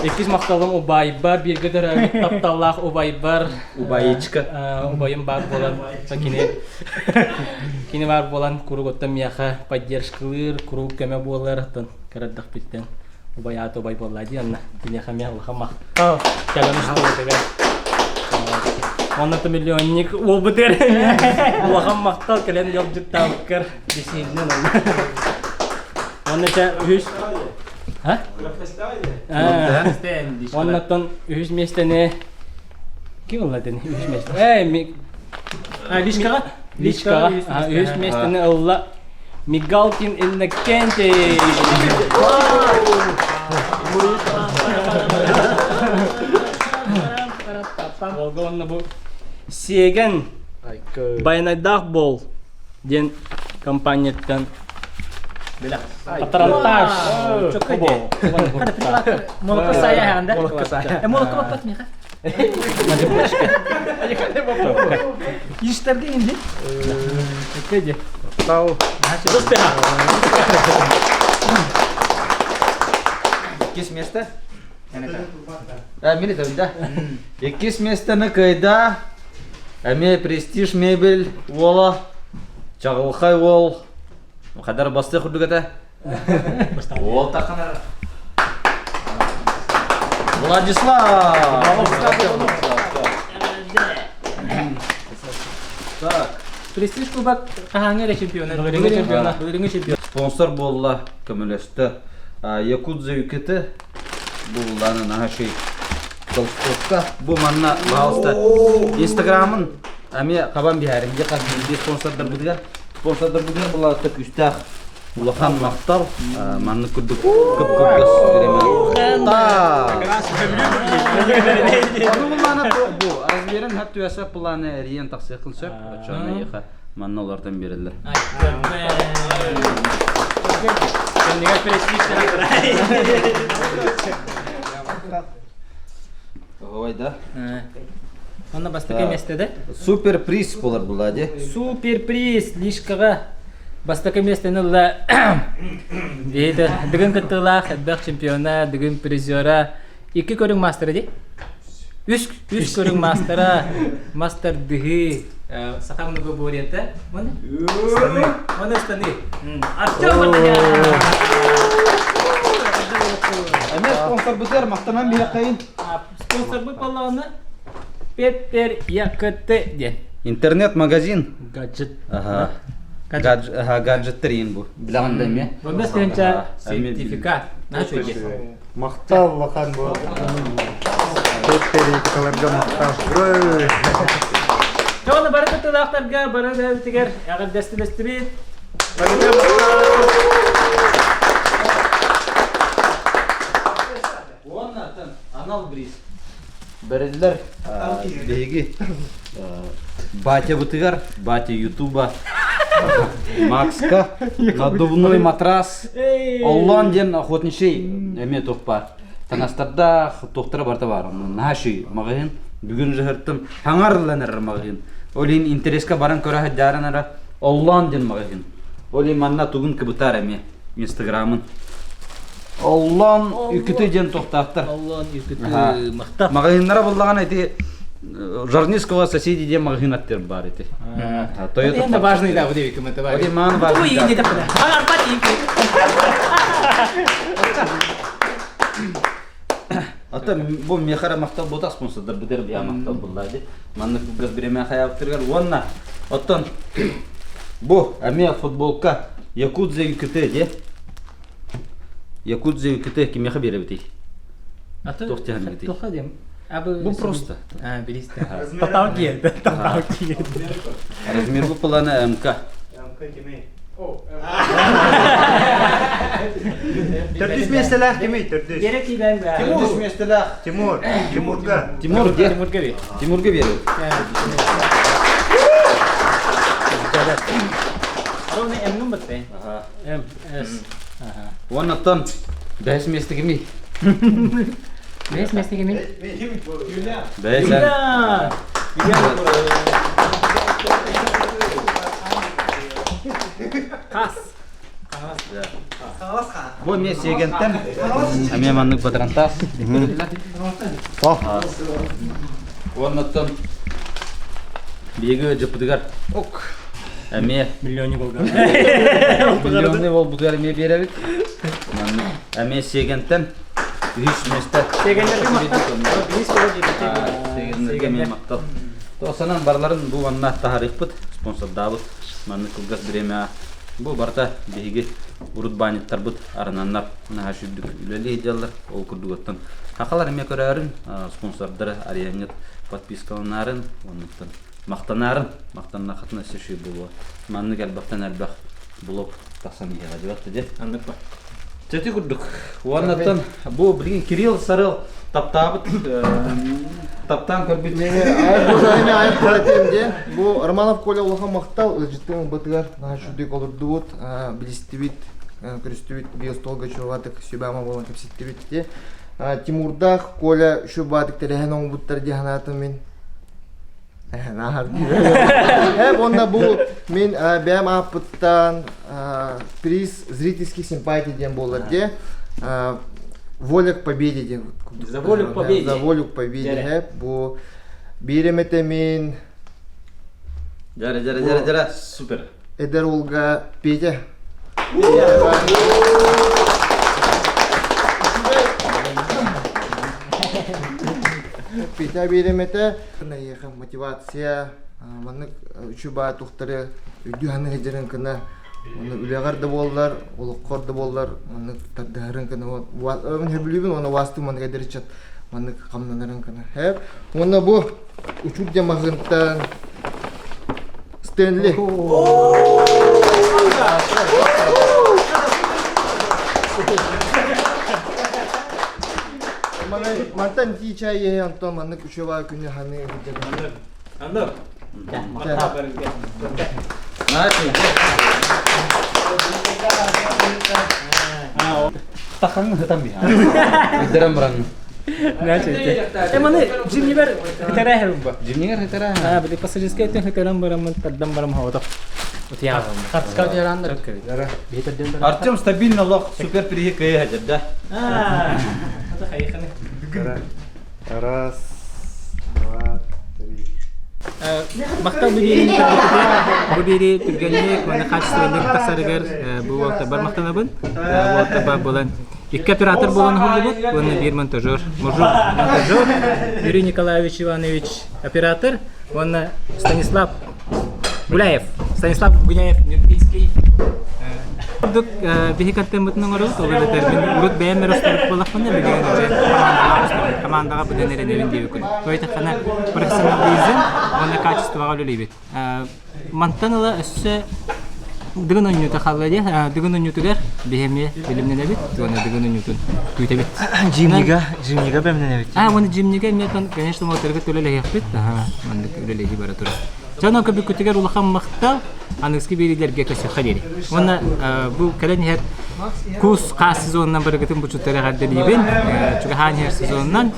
иккис махталым убайбар, бииргэ төрөөбүт тапталлаах убайбар. Убайычка. Убайым баар буолан, кини кини баар буолан куруук оттон миэхэ поддержкалыыр, куруук көмө буолар, оттон кырадахпыттан убай аата убай буолла дии онно киниэхэ эмиэ улахан махтал кэлэн устубутугар. Онно миллионник уолбутугар улахан махтал кэлэн ыалдьыттаабыккар бисииннэн онно. Онно чэ үһүс А? Оннотон үһүс миэстэни ким ылла дени үһүс миэстэ? Эй, ми А, Личкаҕа? Личкаҕа. Үһүс миэстэни ылла Мигалкин Иннокентий! Олга онно бу Сиэгэн Байанайдаах бол диэн компанияттан Патронтаж. Молоко сая да? Молоко сая. Молоко баппат миха. Иштерге инди. Кеде. Тау. Иккис место. А, мили да. Иккис местоны кыайда эмиэ престиж мебель уола чаҕылхай уол хадар бастыы курдук этэ. Уол таханар. Владислав! Так. Престиж кубок хаһааҥҥы эрэ чемпиона. Былырыҥҥы чемпиона. Былырыҥҥы чемпион. Спонсор буолла, көмөлөстө. Якутза ЮКТ булланы наһаши толстовка. Бу манна, пожалуйста, Инстаграмын эмиэ хабан биһээрин. Дьэ хас биирдии спонсордарбытыгар спонсордарбытыгар булаатта күүстээх улахан махтал. Маннык курдук кып-кыргас Ону буллаана туох бу? Размерин хат түөсэ планы эрийэн тахсыахын сөп. Оччоҕуна эйиэхэ манна олортон биэрэллэр. Кэннигэр престиж Ой, да. Онно бастакы миэстэде? Супер приз болар була де. Супер приз лишкаҕа бастакы миэстэни ылла диэти Дыгын кыттыылаах элбэх чемпиона, Дыгын призера, икки көрүҥ маастара дии. Үс үс көрүҥ маастара, мастер дыһыы, саха многоборьета. Оны? Оны ыстаны. Артем Мартынян! Эмиэ спонсорбутугар махтанан биһиэххэйин. Спонсорбут буоллаҕына Пеппер ЯКТ диэн. Интернет-магазин. Гаджет. Ага. Ага, гаджеттер иин бу. Билэҕин да эмиэ. Онно тыһыынча сертификат. Наша Махтал улахан бу. Пеппер ЯКТларга махтал. Дьону бары кыттыылаахтарга бары бэйэбитигэр эҕэрдэстилэстибит. Уонна анал бриз бэриллэр биһиги батябытыгар батя ютуба Макска надувной матрас Оллон диэн охотничий эмиэ туох баар таҥастардаах туохтара барыта баар наһаа маҕаһыын бүгүн жыһыртым хаҥар ылан эрэр маҕаһыын ол иһин интерескэ баран көрө сылдьааран эрэ Оллон диэн маҕаһыын. Ол иһин манна тугун кыбытаар эмиэ Инстаграмын. Оллон үкүтү диэн туохтаахтар. Оллон үкүтү махтал. Маҕаһыыннара буллаҕына ити Жарниского соседи диэн маҕаһыын аттыр баар ити. Тойота. Это важный да, вот эти это важный. Маан важный. Ата бу мехара махтал бута спонсордар бутер бия махтал булла ди. Маннык кылгас биремэ хаябыттыргар уонна оттон бу эмиэ футболка Якутза ЮКТ де. Якутза ЮКТ кимиэхэ биэрэбитий? Туох диэхэннэгитий? Туха диэм. Бу просто. А, билисте. Татал киэлдэ, татал киэлдэ. Размер бу плана МК. МК кимий? Төрдүс миэстэлээх кимий? Төрдүс. Gerek киибэн баа. Төрдүс миэстэлээх. Тимур. Тимурга. Тимур де. Тимурга би. Тимурга биэрэбит. Ровно М-ным бытты. М, С. Уоннаттан бэһис миэстэ кимий? Бэһис миэстэ кимий? Бэһис. Юля! Хас. Бу эмиэ сиэгэнтэн эмиэ маннык бадарантаас. Уоннаттан биһиги дьыппытыгар ок эмиэ Миллионник болга. миллионный болбутугар эмиэ биэрэбит. Маннык эмиэ сиэгэнтэн үһүс миэстэ. Сиэгэннэргэ махтал. Сиэгэннэргэ эмиэ махтал. Тоосанан барыларын бу манна таһарыахпыт, спонсордаабыт. Маннык кылгас бириэмэҕэ бу барыта биһиги урут баанньыктарбыт арананнар наһаа сүрдүк үлэлии сылдьаллар. Ол курдугуттан хахалар эмиэ көрөөрүн, спонсордары арыйаҥҥыт подпискаланаарын, оннуктан махтанаарын, махтаннаххытына өссө үчүгэй буолуо. Маннык элбэхтэн элбэх блог тахсан иһиэҕэ дьыбат дьэ. Аннык ба. Чэти курдук. Уоннаттан бу билигин Кирилл Сарыл таптаабыт таптаан көрбүт айып диэн бу Романов Коля улахан махтал ыалдьыттан ылбытыгар наһаа үчүгдүк олордубут билистибит көрүстүбүт биостолга чугатык сүбэ-ама буолан кэпсэттибит ди Тимурдаах Коля шубаатык тэрээһин оҥорбуттар дии санаатым мин Уонна бу мин бэйэм ааппыттан приз зрительских симпатий диэн буолар диэ. Воля к победе диэн. За волю к победе. За волю к победе. Бу биир эмэтэ мин Дьара, дьара, дьара, дьара, супер. Эдэр уолга Петя. Петя биэрим этэ. Эйиэхэ мотивация, маннык үчүбаа тухтары үрдүү ханнык сылдьарын кына уонна үлэҕэр да буоллар, олоххор да буоллар маннык тардыһарын кына хөбүлүүбүн уонна уастыы маннык эдэр ыччат маннык хамнанарын кына. Уонна бу учур диэн маҕаһыынтан Стэнли. Мантан итии чай иһэ онтон маннык үчүгэй күнү ханыы сылдьабын. Анныр. Тахаҥ ытан биһа. Үддэрэн баран. Э маны жимнибер хытара бу. Жимнигер хытара. А, били пассажирскай тен хытаран бараммын тардан барам хавата. Артем стабильно лох супер приһи кыйы хадьар да. А, это хайханы. Раз, два, три. Махтал бу биэриини Бу биэрии түргэнник уонна качественник тахсарыгар бу уолтарбар махтанабын. Уолтарбар буолан икки оператор буолан уһуллубут уонна биир монтажер. Монтажер Юрий Николаевич Иванович оператор уонна Станислав Гуляев. Станислав Гуляев Нюрбинский. Курдук биһи контеммытын оҥоробут, ол эбэтэр мин урут бэйэм эрэ устарык буоллахпына, билигин уже командаҕа устабын. Командаҕа быдан эрэнэбин диэбиккин. Тойтаххана профессионализм уонна качествоҕа үлэлиибит. Мантан ыла өссө Дыгын оонньуута хаалла диэ. Дыгын оонньуутугар биһи эмиэ билимнэнэбит уонна Дыгын оонньуутун күүтэбит. Жимнига, жимнига бэмнэнэбит. А, уонна жимнига эмиэ конечно, моторга төлөлөһүөхпүт. Аха, маннык үлэлэһии бара турар. Дьон көбүккүтүгэр улахан махтал, аныгыскы биэриилэргэ көрсүөххэ диэри. Уонна бу кэлэн иһэр кус хаас сезонунан барыгытын бучуттары эҕэрдэлиибин. Чугаһаан иһэр сезонунан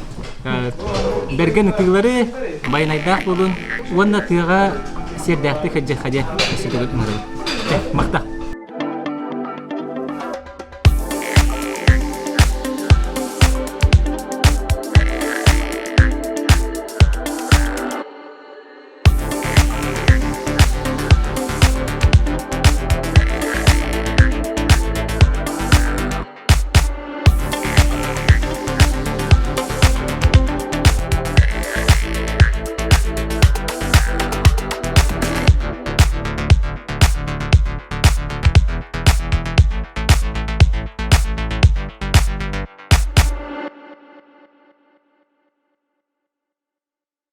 бэргэн ытыылары, байанайдаах буолун уонна тыаҕа сиэрдээхтик сылдьыахха диэн өссө төгүл ыҥырабын. Махтал!